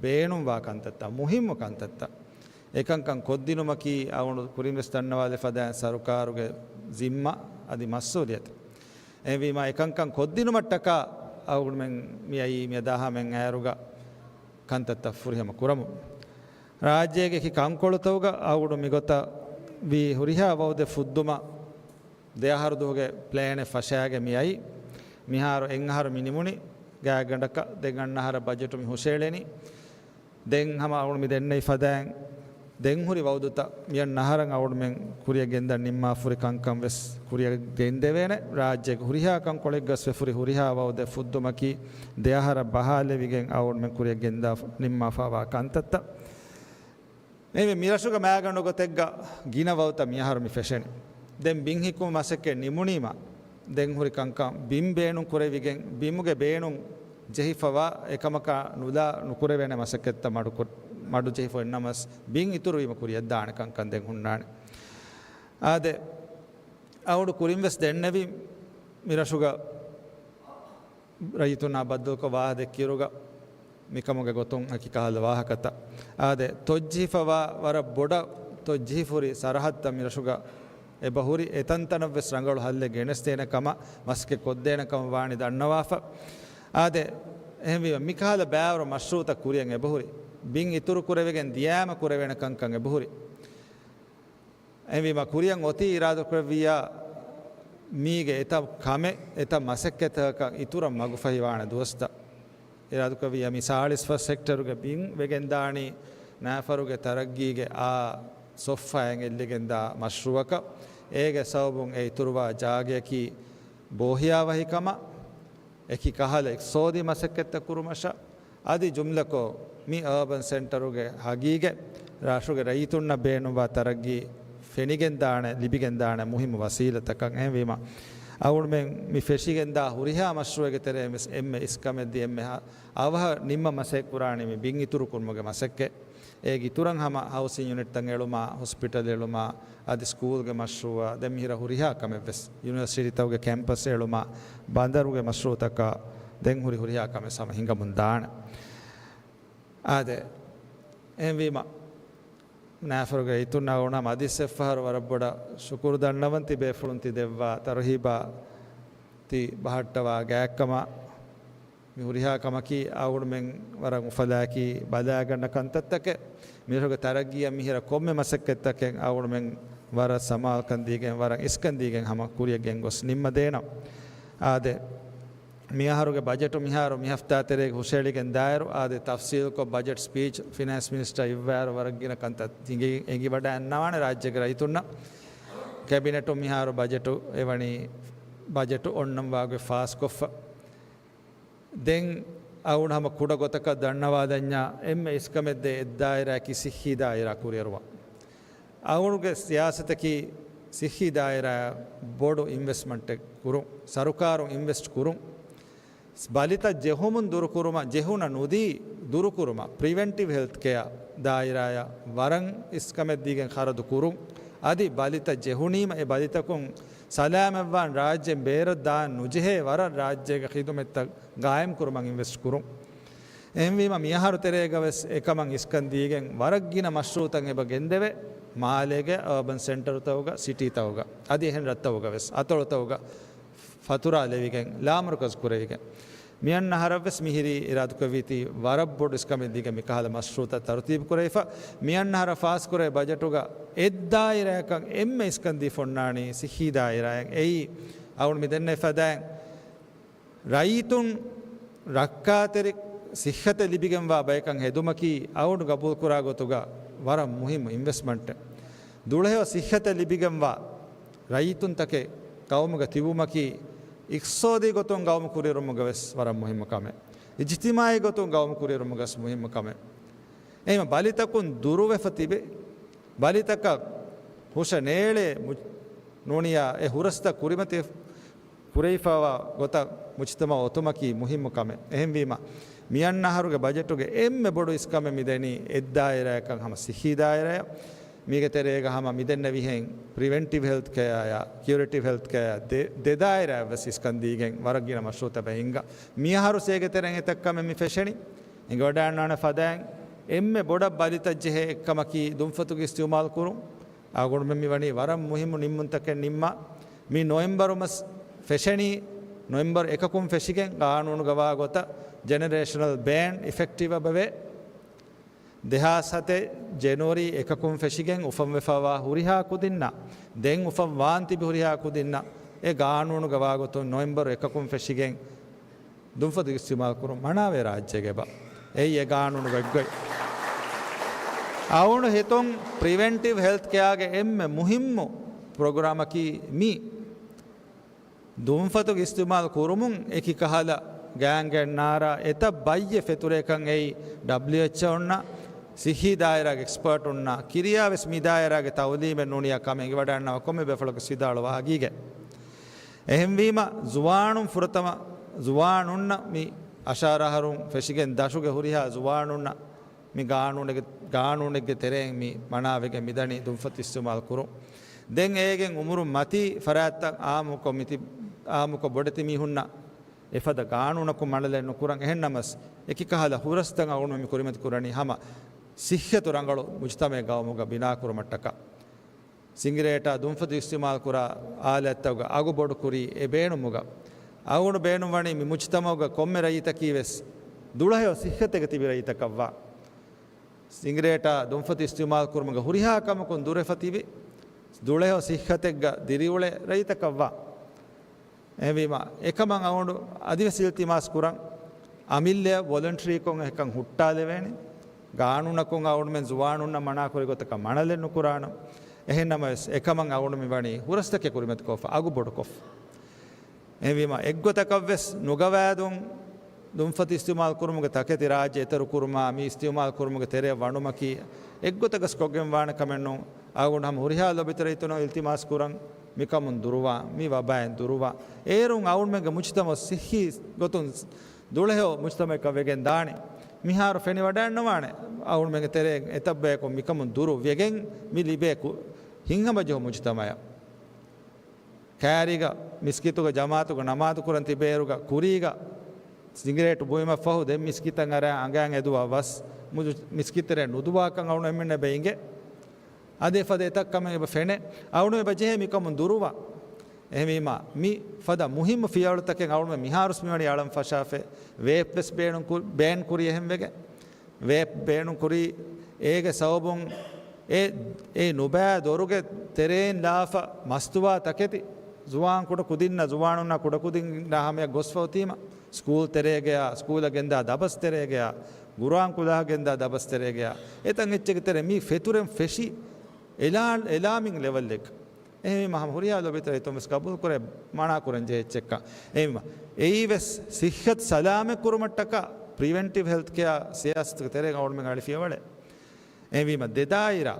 ބޭނުންވާ ކަންތައްތައް، މުހިއްމު ކަންތައްތައް. އެކަންކަން ކޮށްދިނުމަކީ އަޅުގަނޑު ކުރިންވެސް ދަންނަވާލެ ފަދައިން ސަރުކާރުގެ ޒިންމާ އަދި މަސްއޫލިއްޔަތު. އެހެންވީމާ، އެކަންކަން ކޮށްދިނުމަށްޓަކާ އަޅުގަނޑުމެން މިއައީ މިއަދާހާ މެން އައިރުގަ ކަންތައްތައް ފުރިހަމަ ކުރަމުން. ރާއްޖޭގެ އެކި ކަންކޮޅުތަކުގަ އަޅުގަނޑު މިގޮތަށް ވީ ހުރިހާ ވައުދެއް ފުއްދުމަށް ދެ އަހަރު ދުވަހުގެ ޕްލޭނެއް ފަށާގެ މިއައީ. މިހާރު އެއް އަހަރު މި ނިމުނީ ގާތްގަނޑަކަށް، ދެން އަންނަ އަހަރަށް ބަޖެޓު މި ހުށައެޅެނީ. ދެން ހަމަ އަޅުގަނޑު މި ދެންނެވި ފަދައިން ދެން ހުރި ވައުދުތައް މިއަންނަ އަހަރަށް އަޅުގަނޑުމެން ކުރިއަށް ގެންދަން ނިންމާފުރި ކަންކަން ވެސް ކުރިއަށް ގެންދެވޭނެ. ރާއްޖޭގެ ހުރިހާ ކަންކޮޅެއްގަސް ވެފުރި ހުރިހާ ވައުދެއް ފުއްދުމަކީ ދެ އަހަރަށް ބަހާލެވިގެން އަޅުގަނޑުމެން ކުރިއަށް ގެންދާ ނިންމާފައިވާ ކަންތައްތައް. އެހެންވެ، މިރަށުގެ މައިގަނޑު ގޮތެއްގަ ގިނަ ވައުދުތައް މިއަހަރު މި ފެށެނީ. ދެން ބިން ހިއްކުމު މަސައްކަތް ނިމުނީމަ، ދެން ހުރި ކަންކަން ބިން ބޭނުން ކުރެވިގެން، ބިމުގެ ބޭނުން ޖެހިފަވާ އެކަމަކާ ނުލާ ނުކުރެވޭނެ މަސައްކަތްތައް މަޑުކޮށް، މަޑުޖެހިފަ އޮތްނަމަސް، ބިން އިތުރުވީމަ ކުރިއަށްދާނެ ކަންކަން ދެން ހުންނާނެ. އާދެ، އަޅުގަނޑު ކުރިން ވެސް ދެންނެވި މިރަށުގަ ރައްޔިތުންނާ ބައްދަލުކޮށް ވާހަކަ ދެއްކިއިރުގަ، މިކަމުގެ ގޮތުން އެކި ކަހަލަ ވާހަކަތައް. އާދެ، ތޮއްޖެހިފަވާ ވަރަށް ބޮޑަށް ތޮއްޖެހިފުރި ސަރަހައްދަށް މިރަށުގަ އެބަހުރި. އެތަންތަނަށްވެސް ރަނގަޅު ހައްލެއް ގެނެސްދޭނެ ކަމަށް މަސައްކަތް ކޮށްދޭނެ ކަމަށް ވާނީ ދަންނަވާފަ. އާދެ، އެހެންވީމަ، މިކަހަލަ ބައިވަރު މަޝްރޫޢުތައް ކުރިއަށް އެބަހުރި. ބިން އިތުރު ކުރެވިގެން ދިޔާމަ ކުރެވޭނެ ކަންކަން އެބަހުރި. އެހެންވީމަ، ކުރިއަށް އޮތީ އިރާދަކުރެއްވިއްޔާ، މީގެ އެތައް ކަމެއް، އެތައް މަސައްކަތްތަކަކަށް އިތުރަށް މަގުފަހިވާނެ ދުވަސްތައް. އިރާދަކުރެއްވިއްޔާ، މި ސާޅީސް ފަސް ހެކްޓަރުގެ ބިން ވެގެންދާނީ ނާފަރުގެ ތަރައްގީގެ އާ ސޮފް ފައިން އެއްލިގެންދާ މަޝްރޫޢަކަށް. އޭގެ ސަބަބުން އެ އިތުރުވާ ޖާގަޔަކީ ބޯހިޔާވަހިކަމަށް، އެކި ކަހަލަ އިޤްތިޞާދީ މަސައްކަތްތައް ކުރުމަށަށް، އަދި ޖުމްލަކޮށް، މި އާބަން ސެންޓަރުގެ ހަގީގަތް ރަށުގެ ރައްޔިތުންނަށް ބޭނުންވާ ތަރައްގީ ފެނިގެންދާނެ، ލިބިގެންދާނެ މުހިއްމު ވަސީލަތަކަށް. އެހެންވީމަ، އަޅުގަނޑުމެން މި ފެށިގެންދާ ހުރިހާ މަޝްރޫޢެއްގެ ތެރެއިން ވެސް އެންމެ އިސްކަމެއްދީ، އެންމެ އަވަހަށް ނިންމަން މަސައްކަތް ކުރާނީ މި ބިން އިތުރުކުރުމުގެ މަސައްކަތް. އޭގެ އިތުރަށް ހަމަ ހައުސިން ޔުނިޓްތައް އެޅުމާ، ހޮސްޕިޓަލް އެޅުމާ، އަދި ސްކޫލްގެ މަޝްރޫޢާ، ދެން މިހިރަ ހުރިހާ ކަމެއް ވެސް، ޔުނިވަރސިޓީތަކުގެ ކެމްޕަސް އެޅުމާ، ބަނދަރުގެ މަޝްރޫޢުތަކާ، ދެން ހުރި ހުރިހާ ކަމެއް ހަމަ ހިނގަމުން ދާނެ. އާދެ، އެހެންވީމަ، ނާފަރުގެ ރައްޔިތުންނާ އަޅުގަނޑު ހަމަ އަދިސް އެއްފަހަރު ވަރަށް ބޮޑަށް ޝުކުރު ދަންނަވަން ތިބޭފުޅުން ތި ދެއްވާ ތަރުހީބާ ތި ބަހައްޓަވާ ގާތްކަމަށް. މި ހުރިހާ ކަމަކީ އަޅުގަނޑުމެން ވަރަށް އުފަލާއެކީ ބަލާގަންނަ ކަންތައްތަކެއް. މިރަށުގެ ތަރައްގީއަށް މިހިރަ ކޮންމެ މަސައްކަތްތަކެއް އަޅުގަނޑުމެން ވަރަށް ސަމާލުކަން ދީގެން، ވަރަށް އިސްކަން ދީގެން ހަމަ ކުރިއަށް ގެންގޮސް ނިންމަދޭނަން. އާދެ، މިއަހަރުގެ ބަޖެޓު މިހާރު މި ހަފްތާ ތެރޭގަ ހުށައެޅިގެން ދާއިރު، އާދެ، ތަފްސީލުކޮށް ބަޖެޓް ސްޕީޗް ފިނޭންސް މިނިސްޓަރ އިއްވާއިރު ވަރަށް ގިނަ ކަންތައް އެނގި-، އެނގިވަޑައިގަންނަވާނެ ރާއްޖޭގެ ރައްޔިތުންނަށް. ކެބިނެޓުން މިހާރު ބަޖެޓު އެވަނީ ބަޖެޓު އޮންނަން ވާގޮތް ފާސްކޮށްފަ. ދެން އަޅުގަނޑު ހަމަ ކުޑަ ގޮތަކަށް ދަންނަވާލަންޏާ، އެންމެ އިސްކަމެއް ދޭ އެއްދާއިރާއަކީ ސިއްހީ ދާއިރާ ކުރިއެރުވާ. އަޅުގަނޑުގެ ސިޔާސަތަކީ ސިއްހީ ދާއިރާއަށް ބޮޑު އިންވެސްޓްމަންޓެއް ކުރުން، ސަރުކާރުން އިންވެސްޓް ކުރުން، ބަލިތައް ޖެހުމުން ދުރުކުރުމަށް، ޖެހުނަ ނުދީ ދުރުކުރުމަށް، ޕްރިވެންޓިވް ހެލްތް ކެއާ ދާއިރާއަށް ވަރަށް އިސްކަމެއް ދީގެން ޚަރަދު ކުރުން. އަދި ބަލިތައް ޖެހުނީމަ އެ ބަލިތަކުން ސަލާމަތްވާން ރާއްޖޭން ބޭރަށް ދާން ނުޖެހޭ ވަރަށް ރާއްޖޭގެ ޚިދުމަތްތައް ގާއިމް ކުރުމަށް އިންވެސްޓް ކުރުން. އެހެންވީމަ، މިއަހަރު ތެރޭގަ ވެސް އެކަމަށް އިސްކަން ދީގެން ވަރަށް ގިނަ މަޝްރޫއުތައް އެބަ ގެންދެވޭ، މާލޭގެ އަރބަން ސެންޓަރުތަކުގަ، ސިޓީތަކުގަ، އަދި އެހެން ރަށްތަކުގަ ވެސް، އަތޮޅުތަކުގަ ފަތުރާ ލެވިގެން، ލާމަރުކަޒު ކުރެވިގެން. މިއަންނަ އަހަރަށް ވެސް މިހިރީ އިރާދަކުރެއްވީތީ ވަރަށް ބޮޑު އިސްކަމެއް ދީގެން މިކަހަލަ މަޝްރޫއުތައް ތަރުތީބު ކުރެވިފަ. މިއަންނަ އަހަރަށް ފާސްކުރޭ ބަޖެޓުގަ އެއްދާއިރާއަކަށް އެންމެ އިސްކަން ދީފަ އޮންނާނީ ސިއްހީ ދާއިރާއަށް. އެއީ އަޅުގަނޑު މި ދެންނެވި ފަދައިން ރައްޔިތުން ރައްކާތެރި ސިއްހަތެއް ލިބިގެންވާ ބަޔަކަށް ހެދުމަކީ އަޅުގަނޑު ގަބޫލުކުރާ ގޮތުގަ ވަރަށް މުހިއްމު އިންވެސްޓްމަންޓެއް. ދުޅަހެޔޮ ސިއްހަތެއް ލިބިގެންވާ ރައްޔިތުންތަކެއް ގައުމުގަ ތިބުމަކީ އިޤްތިޞާދީ ގޮތުން ގައުމު ކުރިއެރުމުގަ ވެސް ވަރަށް މުހިއްމު ކަމެއް. އިޖްތިމާޢީ ގޮތުން ގައުމު ކުރިއެރުމުގަ ވެސް މުހިއްމު ކަމެއް. އެހެންވީމަ ބަލިތަކުން ދުރުވެފަ ތިބެ، ބަލިތަކަށް ހުށަ ނޭޅޭ މު-، ނޫނިޔާ އެ ހުރަސްތައް ކުރިމަތި ކުރެވިފައިވާ ގޮތަށް މުޖްތަމަޢު އޮތުމަކީ މުހިއްމު ކަމެއް. އެހެންވީމަ، މިއަންނަ އަހަރުގެ ބަޖެޓުގެ އެންމެ ބޮޑު އިސްކަމެއް މިދެނީ އެއްދާއިރާއަކަށް ހަމަ ސިއްހީ ދާއިރާއަށް. މީގެ ތެރޭގަ ހަމަ މިދެންނެވިހެން ޕްރިވެންޓިވް ހެލްތް ކެއާއާ، ކިއުރޭޓިވް ހެލްތް ކެއާ ދެ-، ދެ ދާއިރާއަށް ވެސް އިސްކަން ދީގެން ވަރަށް ގިނަ މަޝްރޫއުތައް އެބަ ހިންގާ. މިއަހަރު ސޭގެ ތެރެއިން އެތައް ކަމެއް މި ފެށެނީ. އެނގިވަޑައިގަންނާނެ ފަދައިން އެންމެ ބޮޑަށް ބަލިތައް ޖެހޭ އެއްކަމަކީ ދުންފަތުގެ އިސްތިޢުމާލު ކުރުން. އަޅުގަނޑުމެން މިވަނީ ވަރަށް މުހިއްމު ނިންމުންތަކެއް ނިންމާ. މި ނޮވެމްބަރު މަސް ފެށެނީ، ނޮވެމްބަރު އެކަކުން ފެށިގެން ގާނޫނުގަ ވާ ގޮތަށް ޖެނެރޭޝަނަލް ބޭން އިފެކްޓިވް އެބަވޭ. ދެހާސް ހަތެއް ޖެނުއަރީ އެކަކުން ފެށިގެން އުފަންވެފައިވާ ހުރިހާ ކުދިންނަށް، ދެން އުފަންވާން ތިބި ހުރިހާ ކުދިންނަށް، އެ ގާނޫނުގަ ވާގޮތުން ނޮވެމްބަރު އެކަކުން ފެށިގެން ދުންފަތު އިސްތިޢުމާލު ކުރުން މަނާވޭ ރާއްޖޭގެ އެބަ. އެއީ އެ ގާނޫނުގެ އެއްގޮތް. އަޅުގަނޑު ހިތުން ޕްރިވެންޓިވް ހެލްތް ކެއާގެ އެންމެ މުހިއްމު ޕްރޮގްރާމަކީ މީ. ދުންފަތުގެ އިސްތިޢުމާލު ކުރުމުން އެކި ކަހަލަ ގާންގެއް ނާރާ އެތައް ބައްޔެއް ފެތުރޭކަން އެއީ ޑަބްލިއުއެޗްއޯ އޮންނަ، ސިއްހީ ދާއިރާގެ އެކްސްޕާޓުންނަށް ކިރިޔާ ވެސް މި ދާއިރާގެ ތައުލީމެއް ނޫނިޔާ ކަމެއް އެނގިވަޑައިގަންނަވާ ކޮންމެ ބޭފުޅަކު ވިދާޅުވާ ހަގީގަތް. އެހެންވީމަ، ޒުވާނުން ފުރަތަމަ ޒުވާނުންނަށް މި އަށާރަ އަހަރުން ފެށިގެން ދަށުގެ ހުރިހާ ޒުވާނުންނަށް މި ގާނޫނެއްގެ، ގާނޫނެއްގެ ތެރެއިން މި މަނާވެގެން މިދަނީ ދުންފަތު އިސްތިޢުމާލު ކުރުން. ދެން އޭގެން އުމުރުން މަތީ ފަރާތްތައް އާއްމުކޮށް މިތި-، އާއްމުކޮށް ބޮޑެތި މީހުންނަށް އެފަދަ ގާނޫނަކުން މަނަލެއް ނުކުރަން. އެހެންނަމަސް، އެކި ކަހަލަ ހުރަސްތައް އަޅުގަނޑު މި ކުރިމަތި ކުރަނީ ހަމަ ސިއްހަތު ރަނގަޅު މުޖްތަމަޢެއް ގައުމުގަ ބިނާކުރުމަށްޓަކާ. ސިނގިރޭޓާ ދުންފަތު އިސްތިޢުމާލު ކުރާ އާލާތްތަކުގަ އަގު ބޮޑު ކުރީ އެ ބޭނުމުގަ. އަޅުގަނޑު ބޭނުންވަނީ މި މުޖްތަމަޢުގަ ކޮންމެ ރައްޔިތަކީ ވެސް ދުޅަހެޔޮ ސިއްހަތެއްގަ ތިބި ރައްޔިތަކަށްވާ. ސިނގިރޭޓާ ދުންފަތު އިސްތިޢުމާލު ކުރުމުގެ ހުރިހާ ކަމަކުން ދުރެފަ ތިބި، ދުޅަހެޔޮ ސިއްހަތެއްގަ ދިރިއުޅޭ ރައްޔިތަކަށްވާ. އެހެންވީމަ، އެކަމަށް އަޅުގަނޑު އަދިވެސް އިލްތިމާސް ކުރަން، އަމިއްލައަށް ވޮލަންޓަރީކޮށް އެކަން ހުއްޓާލެވޭނެ. ގާނޫނަކުން އަޅުގަނޑުމެން ޒުވާނުންނަށް މަނާކުރި ގޮތަކަށް މަނަލެއް ނުކުރާނަން. އެހެންނަމަވެސް، އެކަމަށް އަޅުގަނޑު މިވަނީ ހުރަސްތަކެއް ކުރިމަތިކޮށްފަ، އަގު ބޮޑުކޮށްފަ. އެހެންވީމަ، އެއްގޮތަކަށްވެސް ނުގަވާދުން ދުންފަތު އިސްތިޢުމާލު ކުރުމުގެ ތަކެތި ރާއްޖެ އެތެރެކުރުމާ، މި އިސްތިޢުމާލު ކުރުމުގެ ތެރެއަށް ވަނުމަކީ، އެއްގޮތަކަސް ކޮށްގެން ވާނެ ކަމެއް ނޫން. އަޅުގަނޑު ހަމަ ހުރިހާ ލޮބިތެރެއިތުން އިލްތިމާސް ކުރަން، މިކަމުން ދުރުވާ، މި ވަބާއިން ދުރުވާ. އޭރުން އަޅުގަނޑުމެންގެ މުޖްތަމަޢު ސިއްހީ ގޮތުން ދުޅަހެޔޮ މުޖްތަމަޢަކަށް ވެގެން ދާނެ. މިހާރު ފެނިވަޑައިގަންނަވާނެ އަޅުގަނޑުމެންގެ ތެރެއިން އެތައް ބަޔަކު މިކަމުން ދުރު ވެގެން މި ލިބޭ ކު-، ހިތްހަމަޖެހު މުޖްތަމަޢަށް. ކައިރީގަ މިސްކިތުގަ ޖަމާޢަތުގަ ނަމާދު ކުރަން ތިބޭއިރުގަ ކުރީގަ ސިނގިރޭޓު ބުއިމަށްފަހު ދެން މިސްކިތަށް އަރާ އަނގައިން އެދުވާ ވަސް މުދު މިސްކިތްތެރެއަށް ނުދުވާކަން އަޅުގަނޑުމެންނަށް އެބަ އިނގޭ. އަދި އެފަދަ އެތައް ކަމެއް އެބަ ފެނޭ. އަޅުގަނޑު އެބަ ޖެހޭ މިކަމުން ދުރުވާ. އެހެންވީމާ، މި ފަދަ މުހިއްމު ފިޔަވަޅުތަކެއް އަޅުގަނޑުމެން މިހާރުސް މިވަނީ އަޅަން ފަށާފަ. ވޭޕް ވެސް ބޭނުން ކު-، ބޭން ކުރި އެހެން ވެގެން. ވޭޕް ބޭނުން ކުރީ، އޭގެ ސަބަބުން އެ، އެ ނުބައި ދޮރުގެ ތެރެއިން ލާފަ މަސްތުވާ ތަކެތި ޒުވާން ކުޑަ ކުދިންނަށް، ޒުވާނުންނާ ކުޑަ ކުދިންނާ ހަމަޔަށް ގޮސްފަ އޮތީމަ، ސްކޫލް ތެރޭގަޔާ، ސްކޫލަށް ގެންދާ ދަބަސް ތެރޭގަޔާ، ގުރުއާން ކުލަހަށް ގެންދާ ދަބަސް ތެރޭގަޔާ، އެތަން އެއްޗެއްގެ ތެރޭ މި ފެތުރެން ފެށި އެލާ-، އެލާމިން ލެވެލްއެއް. އެހެންވީމަ ހަމަ ހުރިހާ ލޯބިތައް އެތުން ވެސް ގަބޫލު ކުރޭ، މަނާ ކުރަން ޖެހިއްޗެއްކަން. އެހެންވީމަ އެއީ ވެސް ސިއްހަތު ސަލާމަތް ކުރުމަށްޓަކާ ޕްރިވެންޓިވް ހެލްތް ކެއާ ސިޔާސަތުގެ ތެރޭގަ އަޅުމެން އަޅިފިޔަވަޅެއް. އެހެންވީމަ ދެ ދާއިރާ،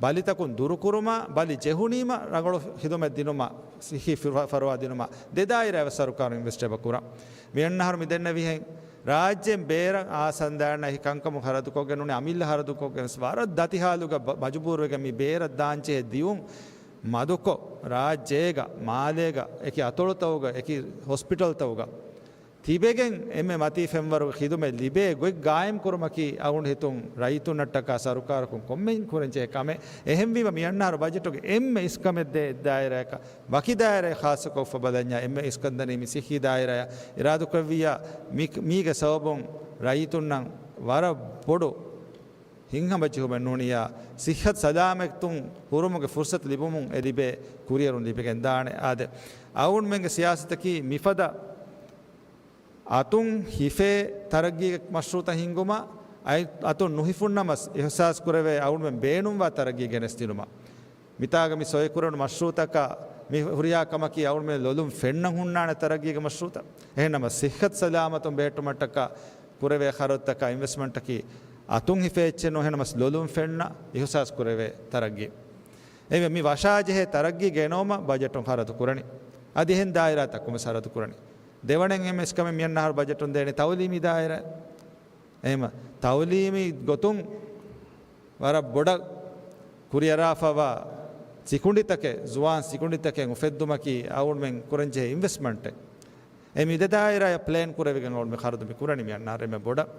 ބަލިތަކުން ދުރުކުރުމާ، ބަލި ޖެހުނީމަ ރަނގަޅު ހިދުމަތް ދިނުމާ، ސިއްހީ ފިރު-، ފަރުވާ ދިނުމާ، ދެ ދާއިރާ ވެސް ސަރުކާރުން އިންވެސްޓް އެބަ ކުރަން. މިއަންނަހަރު މި ދެންނެވިހެން، ރާއްޖޭން ބޭރަށް އާ ސަންދާން އެހި ކަންކަމުން ހަރަދުކޮށްގެން ނޫނީ، އަމިއްލަ ހަރަދުކޮށްގެން ވެސް ވަރަށް ދަތި ހާލުގަ ބަ-، މަޖުބޫރުވެގެން މި ބޭރަށް ދާން ޖެހޭ ދިއުން މަދުކޮށް، ރާއްޖޭގަ، މާލޭގަ، އެކި އަތޮޅުތަކުގަ، އެކި ހޮސްޕިޓަލްތަކުގަ ތިބެގެން އެންމެ މަތީ ފެންވަރުގެ ޚިދުމަތް ލިބޭ ގޮތް ގާއިމް ކުރުމަކީ އަޅުގަނޑު ހިތުން ރައްޔިތުންނަށްޓަކާ ސަރުކާރަކުން ކޮންމެ ކުރަންޖެހޭ ކަމެއް. އެހެންވީމަ މިއަންނަހަރު ބަޖެޓުގެ އެންމެ އިސްކަމެއް ދޭ ދާއިރާއަކަށް ވަކި ދާއިރާއެއް ޚާއްޞަކޮށްފަ ބަލަންޏާ އެންމެ އިސްކަންދަނީ މި ސިއްހީ ދާއިރާއަށް. އިރާދަކުރެއްވިއްޔާ މި-، މީގެ ސަބަބުން ރައްޔިތުންނަށް ވަރަށް ބޮޑު ހިތްހަމަޖެހުމެއް ނޫނިއްޔާ، ސިއްހަތު ސަލާމަތުން ހުރުމުގެ ފުރުސަތު ލިބުމުން އެ ލިބޭ ކުރިއެރުން ލިބިގެންދާނެ. އާދެ، އަޅުގަނޑުމެންގެ ސިޔާސަތަކީ މިފަދަ އަތުން ހިފޭ ތަރައްގީގެ މަޝްރޫއުތައް ހިންގުމަށް، އަތް-، އަތުން ނުހިފުންނަމަސް އިހުސާސް ކުރެވޭ އަޅުގަނޑުމެން ބޭނުންވާ ތަރައްގީ ގެނެސްދިނުމަށް. މިތާގަ މި ސޮއިކުރެވުނު މަޝްރޫއުތަކަށް މި ހުރިހާ ކަމަކީ އަޅުގަނޑުމެން ލޮލުން ފެންނަން ހުންނާނެ ތަރައްގީގެ މަޝްރޫއުތައް. އެހެންނަމަ ސިއްހަތު ސަލާމަތުން ބެހެއްޓުމަށްޓަކާ ކުރެވޭ ޚަރަދުތަކާ އިންވެސްޓްމަންޓަކީ އަތުން ހިފޭ އެއްޗެއް ނޫން. އެހެންނަމަސް ލޮލުން ފެންނަ އިހުސާސް ކުރެވޭ ތަރައްގީ. އެ މި ވަށާޖެހޭ ތަރައްގީ ގެނައުމަށް ބަޖެޓުން ޚަރަދު ކުރަނީ. އަދި އެހެން ދާއިރާތަކުން ވެސް ޚަރަދު ކުރަނީ. ދެވަނައިން އެންމެ އިސްކަމެއް މިއަންނަ އަހަރު ބަޖެޓުން ދޭނީ ތައުލީމީ ދާއިރާ. އެހެން ތައުލީމީ ގޮތުން ވަރަށް ބޮޑަށް ކުރިއަރާފަވާ ސިކުނޑިތަކެއް، ޒުވާން ސިކުނޑިތަކެއް އުފެއްދުމަކީ އަޅުގަނޑުމެން ކުރަންޖެހޭ އިންވެސްޓްމަންޓެއް. އެ މި ދެ ދާއިރާއަށް ޕްލޭން ކުރެވިގެން އަޅުގަނޑުމެން ޚަރަދު މި ކުރަނީ މި އަންނަ އަހަރު އެންމެ ބޮޑަށް.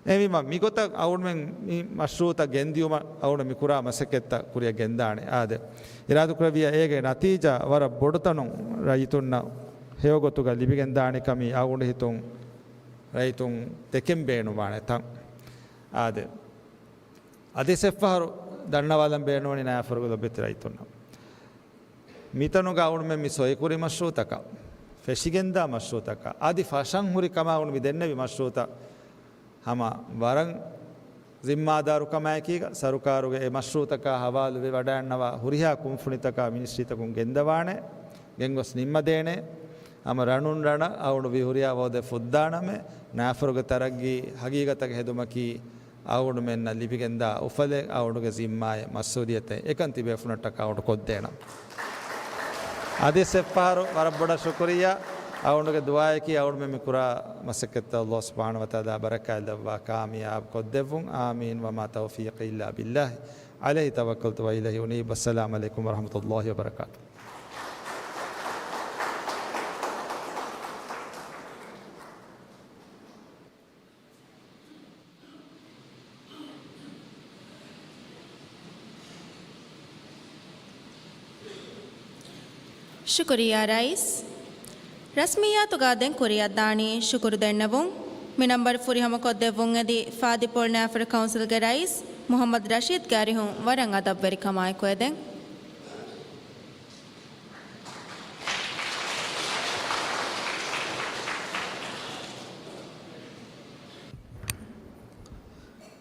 އެހެންވީމަ މިގޮތަށް އަޅުގަނޑުމެން މި މަޝްރޫއުތައް ގެންދިއުމަށް އަޅުގަނޑު މި ކުރާ މަސައްކަތްތައް ކުރިއަށް ގެންދާނެ. އާދެ، އިރާދަކުރެއްވިއްޔާ އޭގެ ނަތީޖާ ވަރަށް ބޮޑުތަނުން ރައްޔިތުންނަށް ހެޔޮގޮތުގަ ލިބިގެންދާނެ ކަމީ އަޅުގަނޑު ހިތުން ރައްޔިތުން ދެކެން ބޭނުންވާނެ ތަން. އާދެ، އަދިސް އެއްފަހަރު ދަންނަވާލަން ބޭނުންވަނީ ނައިފަރުގެ ލޮބުވެތި ރައްޔިތުންނަށް. މިތަނުގަ އަޅުގަނޑުމެން މި ސޮއިކުރި މަޝްރޫއުތަކަށް، ފެށިގެންދާ މަޝްރޫއުތަކަށް، އަދި ފަށަން ހުރި ކަމާ އަޅުގަނޑު މި ދެންނެވި މަޝްރޫއުތައް ހަމަ ވަރަށް ޒިންމާދާރުކަމާއެކީގަ، ސަރުކާރުގެ އެ މަޝްރޫއުތަކާ ހަވާލުވެ ވަޑައިގަންނަވާ ހުރިހާ ކުންފުނިތަކާ މިނިސްޓްރީތަކުން ގެންދަވާނެ، ގެންގޮސް ނިންމަދޭނެ. ހަމަ ރަނުން ރަނަށް އަޅުގަނޑު ވީ ހުރިހާ ވައުދެއް ފުއްދާނަމޭ، ނައިފަރުގެ ތަރައްގީ ހަގީގަތަކަށް ހެދުމަކީ އަޅުގަނޑުމެންނަށް ލިބިގެންދާ އުފަލެއް، އަޅުގަނޑުގެ ޒިންމާއެއް، މަސްއޫލިއްޔަތެއް. އެކަން ތިބޭފުޅުންނަށްޓަކާ އަޅުގަނޑު ކޮށްދޭނަން. އަދިސް އެއްފަހަރު ވަރަށް ބޮޑަށް ޝުކުރިއްޔާ. އަޅުގަނޑުގެ ދުޢާއަކީ އަޅުގަނޑުމެން މި ކުރާ މަސައްކަތްތައް ﷲ ސުބްޙާނަހޫ ވަތަޢާލާ ބަރަކާތްލައްވާ ކާމިޔާބު ކޮށްދެއްވުން. އާމީން. وما توفيقي إلا بالله، عليه توكلت وإليه أنيب. والسلام عليكم ورحمة الله وبركاته. ޝުކުރިއްޔާ ރައީސް. ރަސްމިއްޔާތުގަ ދެން ކުރިއަށްދާނީ ޝުކުރު ދެންނެވުން. މި ނަންބަރު ފުރިހަމަކޮށްދެއްވުން އެދި ފާދިޕޯޅި ނައިފަރު ކައުންސިލްގެ ރައީސް މުޙައްމަދު ރަޝީދްގެ އަރިހުން ވަރަށް އަދަބުވެރިކަމާއެކު އެދެން.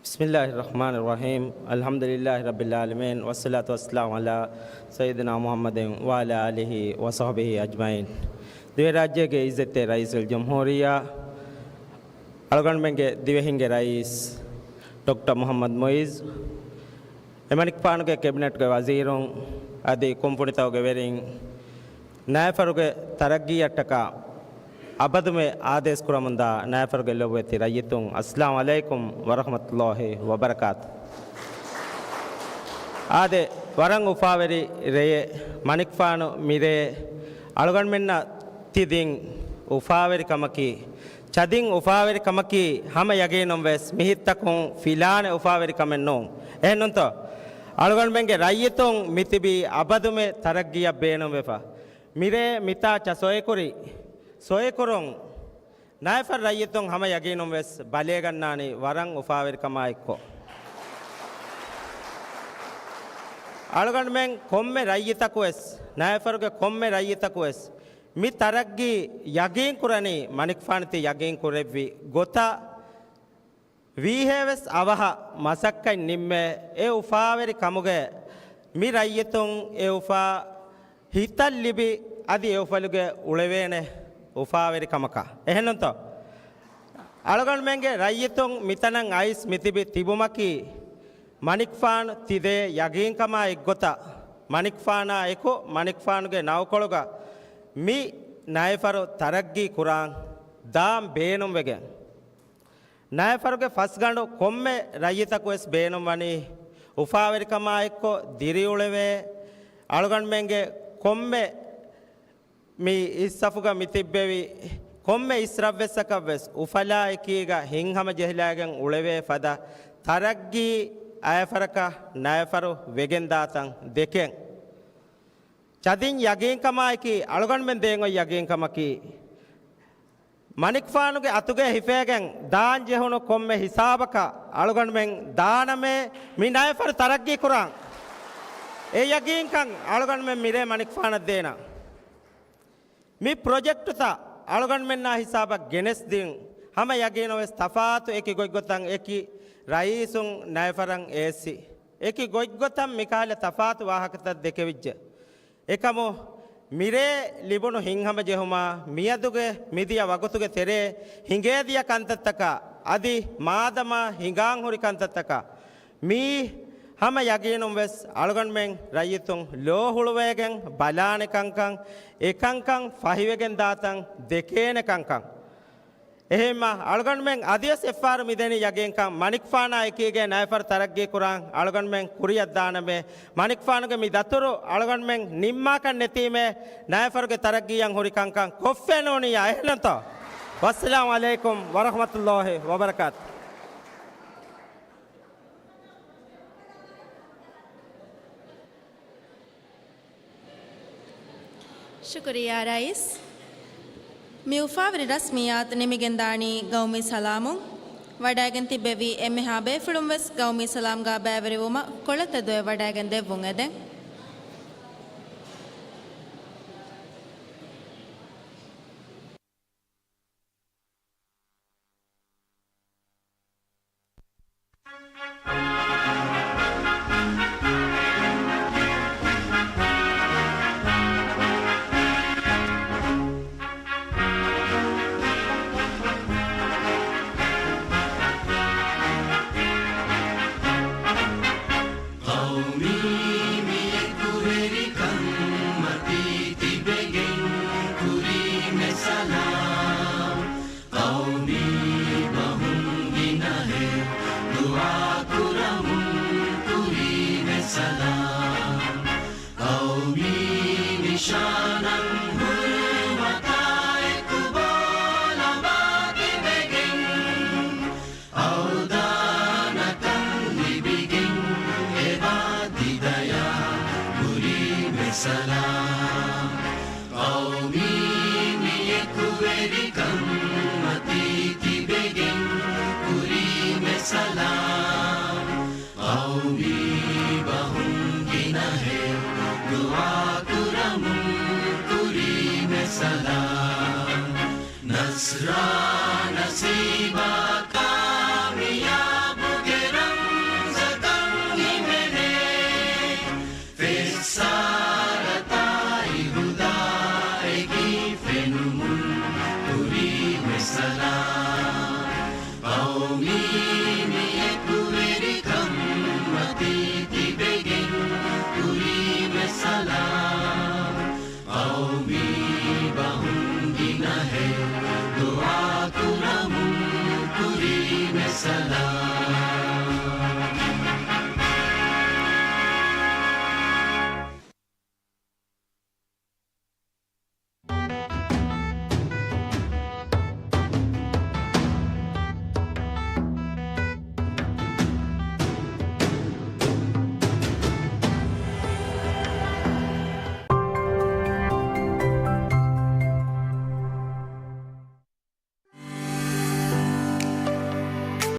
بسم الله الرحمن الرحيم. الحمد لله رب العالمين، والصلاة والسلام على سيدنا محمد وعلى آله وصحبه أجمعين. ދިވެހިރާއްޖޭގެ އިއްޒަތްތެރި ރައީސުލްޖުމްހޫރިއްޔާ، އަޅުގަނޑުމެންގެ ދިވެހިންގެ ރައީސް ޑޮކްޓަރ މުޙައްމަދު މުޢިއްޒު، އެމަނިކުފާނުގެ ކެބިނެޓްގެ ވަޒީރުން އަދި ކުންފުނިތަކުގެ ވެރިން، ނައިފަރުގެ ތަރައްގީއަށްޓަކާ އަބަދުމެ އާދޭސް ކުރަމުންދާ ނައިފަރުގެ ލޮބުވެތި ރައްޔިތުން، އައްސަލާމު ޢަލައިކުމް ވަރަޙްމަތުﷲި ވަބަރަކާތު. އާދެ، ވަރަށް އުފާވެރި ރެޔެއް، މަނިކުފާނު މިރޭ އަޅުގަނޑުމެންނަށް ތި ދިން އުފާވެރިކަމަކީ، ޗަދިން އުފާވެރިކަމަކީ ހަމަ ޔަގީނުން ވެސް މިހިތްތަކުން ފިލާނެ އުފާވެރިކަމެއް ނޫން. އެހެންނުންތޯ؟ އަޅުގަނޑުމެންގެ ރައްޔިތުން މިތިބީ އަބަދުމެ ތަރައްގީއަށް ބޭނުންވެފަ. މިރޭ މިތާ ޗަ ސޮއިކުރި، ސޮއިކުރުން ނައިފަރު ރައްޔިތުން ހަމަ ޔަގީނުން ވެސް ބަލައިގަންނާނީ ވަރަށް އުފާވެރިކަމާ އެއްކޮށް. އަޅުގަނޑުމެން ކޮންމެ ރައްޔިތަކު ވެސް، ނައިފަރުގެ ކޮންމެ ރައްޔިތަކު ވެސް މި ތަރައްގީ ޔަގީން ކުރަނީ މަނިކުފާނު ތި ޔަގީން ކުރެއްވި ގޮތަށް ވީހޭވެސް އަވަހަށް މަސައްކަތް ނިންމޭ އެ އުފާވެރި ކަމުގެ މި ރައްޔިތުން އެ އުފާ ހިތަށް ލިބި، އަދި އެ އުފަލުގެ އުޅެވޭނެ އުފާވެރިކަމަކަށް. އެހެންނޫންތޯ؟ އަޅުގަނޑުމެންގެ ރައްޔިތުން މިތަނަށް އައިސް މިތިބި ތިބުމަކީ، މަނިކުފާނު ތިދޭ ޔަގީންކަމާ އެއްގޮތަށް، މަނިކުފާނާ އެކު މަނިކުފާނުގެ ނައުކޮޅުގަ މި ނައިފަރު ތަރައްގީ ކުރާން ދާން ބޭނުންވެގެން. ނައިފަރުގެ ފަސްގަނޑު ކޮންމެ ރައްޔިތަކުވެސް ބޭނުންވަނީ، އުފާވެރިކަމާ އެއްކޮށް ދިރިއުޅެވޭ، އަޅުގަނޑުމެންގެ ކޮންމެ މި އިސްސަފުގަ މިތިއްބެވި ކޮންމެ އިސްރަށްވެއްސަކަށްވެސް އުފަލާ އެކީގަ ހިތްހަމަ ޖެހިލާގެން އުޅެވޭ ފަދަ ތަރައްގީ އައިފަރަކަށް ނައިފަރު ވެގެންދާތަން ދެކެން. ޗަދިން ޔަގީންކަމާއެކީ، އަޅުގަނޑުމެން ދޭން އޮތް ޔަގީންކަމަކީ، މަނިކުފާނުގެ އަތުގެ ހިފޭގެން ދާން ޖެހުނު ކޮންމެ ހިސާބަކަށް އަޅުގަނޑުމެން ދާނަމޭ، މި ނައިފަރު ތަރައްގީ ކުރާން. އެ ޔަގީންކަން އަޅުގަނޑުމެން މިރޭ މަނިކުފާނަށް ދޭނަން. މި ޕްރޮޖެކްޓުތައް އަޅުގަނޑުމެންނާ ހިސާބަށް ގެނެސްދިން، ހަމަ ޔަގީނުވެސް ތަފާތު އެކި ގޮތްގޮތަށް އެކި ރައީސުން ނައިފަރަށް އޭއްސި. އެކި ގޮތްގޮތަށް މިކަހަލަ ތަފާތު ވާހަކަތައް ދެކެވިއްޖެ. އެކަމު މިރޭ ލިބުނު ހިތްހަމަޖެހުމާ، މިއަދުގެ މިދިޔަ ވަގުތުގެ ތެރޭ ހިނގޭދިޔަ ކަންތައްތަކާ، އަދި މާދަމާ ހިނގާންހުރި ކަންތައްތަކާ، މީ ހަމަ ޔަގީނުން ވެސް އަޅުގަނޑުމެން ރައްޔިތުން ލޯ ހުޅުވައިގެން ބަލާނެ ކަންކަން، އެކަންކަން ފަހިވެގެން ދާތަން ދެކޭނެ ކަންކަން. އެހެންމަ އަޅުގަނޑުމެން އަދިވެސް އެއްފަހަރު މިދެނީ ޔަގީންކަން، މަނިކުފާނާ އެކީގެ ނައިފަރު ތަރައްގީ ކުރާން އަޅުގަނޑުމެން ކުރިއަށް ދާނަމޭ. މަނިކުފާނުގެ މި ދަތުރު އަޅުގަނޑުމެން ނިންމާކަށް ނެތީމޭ، ނައިފަރުގެ ތަރައްގީއަށް ހުރި ކަންކަން ކޮށްފޭނޫނިއްޔާ، އެހެންނަންތޯ؟ ވައްސަލާމު ޢަލައިކުމް ވަރަޙްމަތުﷲި ވަބަރަކާތު. ޝުކުރިއްޔާ ރައީސް. މި އުފާވެރި ރަސްމިއްޔާތު ނިމިގެންދާނީ ގައުމީ ސަލާމުން. ވަޑައިގެން ތިއްބެވި އެންމެހާ ބޭފުޅުން ވެސް ގައުމީ ސަލާމްގާ ބައިވެރިވުމަށް ކޮޅަށް ތެދުވެ ވަޑައިގެން ދެއްވުން އެދެން. ޤައުމީ މި އެކުވެރިކަން މަތީ ތިބެގެން ކުރީމެ ސަލާމް. ޤައުމީ ބަހުން ގިނަހެއް ދުޢާ ކުރަމުން ކުރީމެ ސަލާމް. ޤައުމީ ނިޝާނަން ހުރުމަތާ އެކު ބޯލަމާ ތިބެގެން، އަވްދާނަކަން ލިބިގެން އެބާ ތިދަޔާ ކުރީމެ ސަލާމް. ޤައުމީ މި އެކުވެރިކަން މަތީ ތިބެގެން ކުރީމެ ސަލާމް. ޤައުމީ ބަހުން ގިނަހެއް ދުޢާ ކުރަމުން ކުރީމެ ސަލާމް. ނަޞްރާ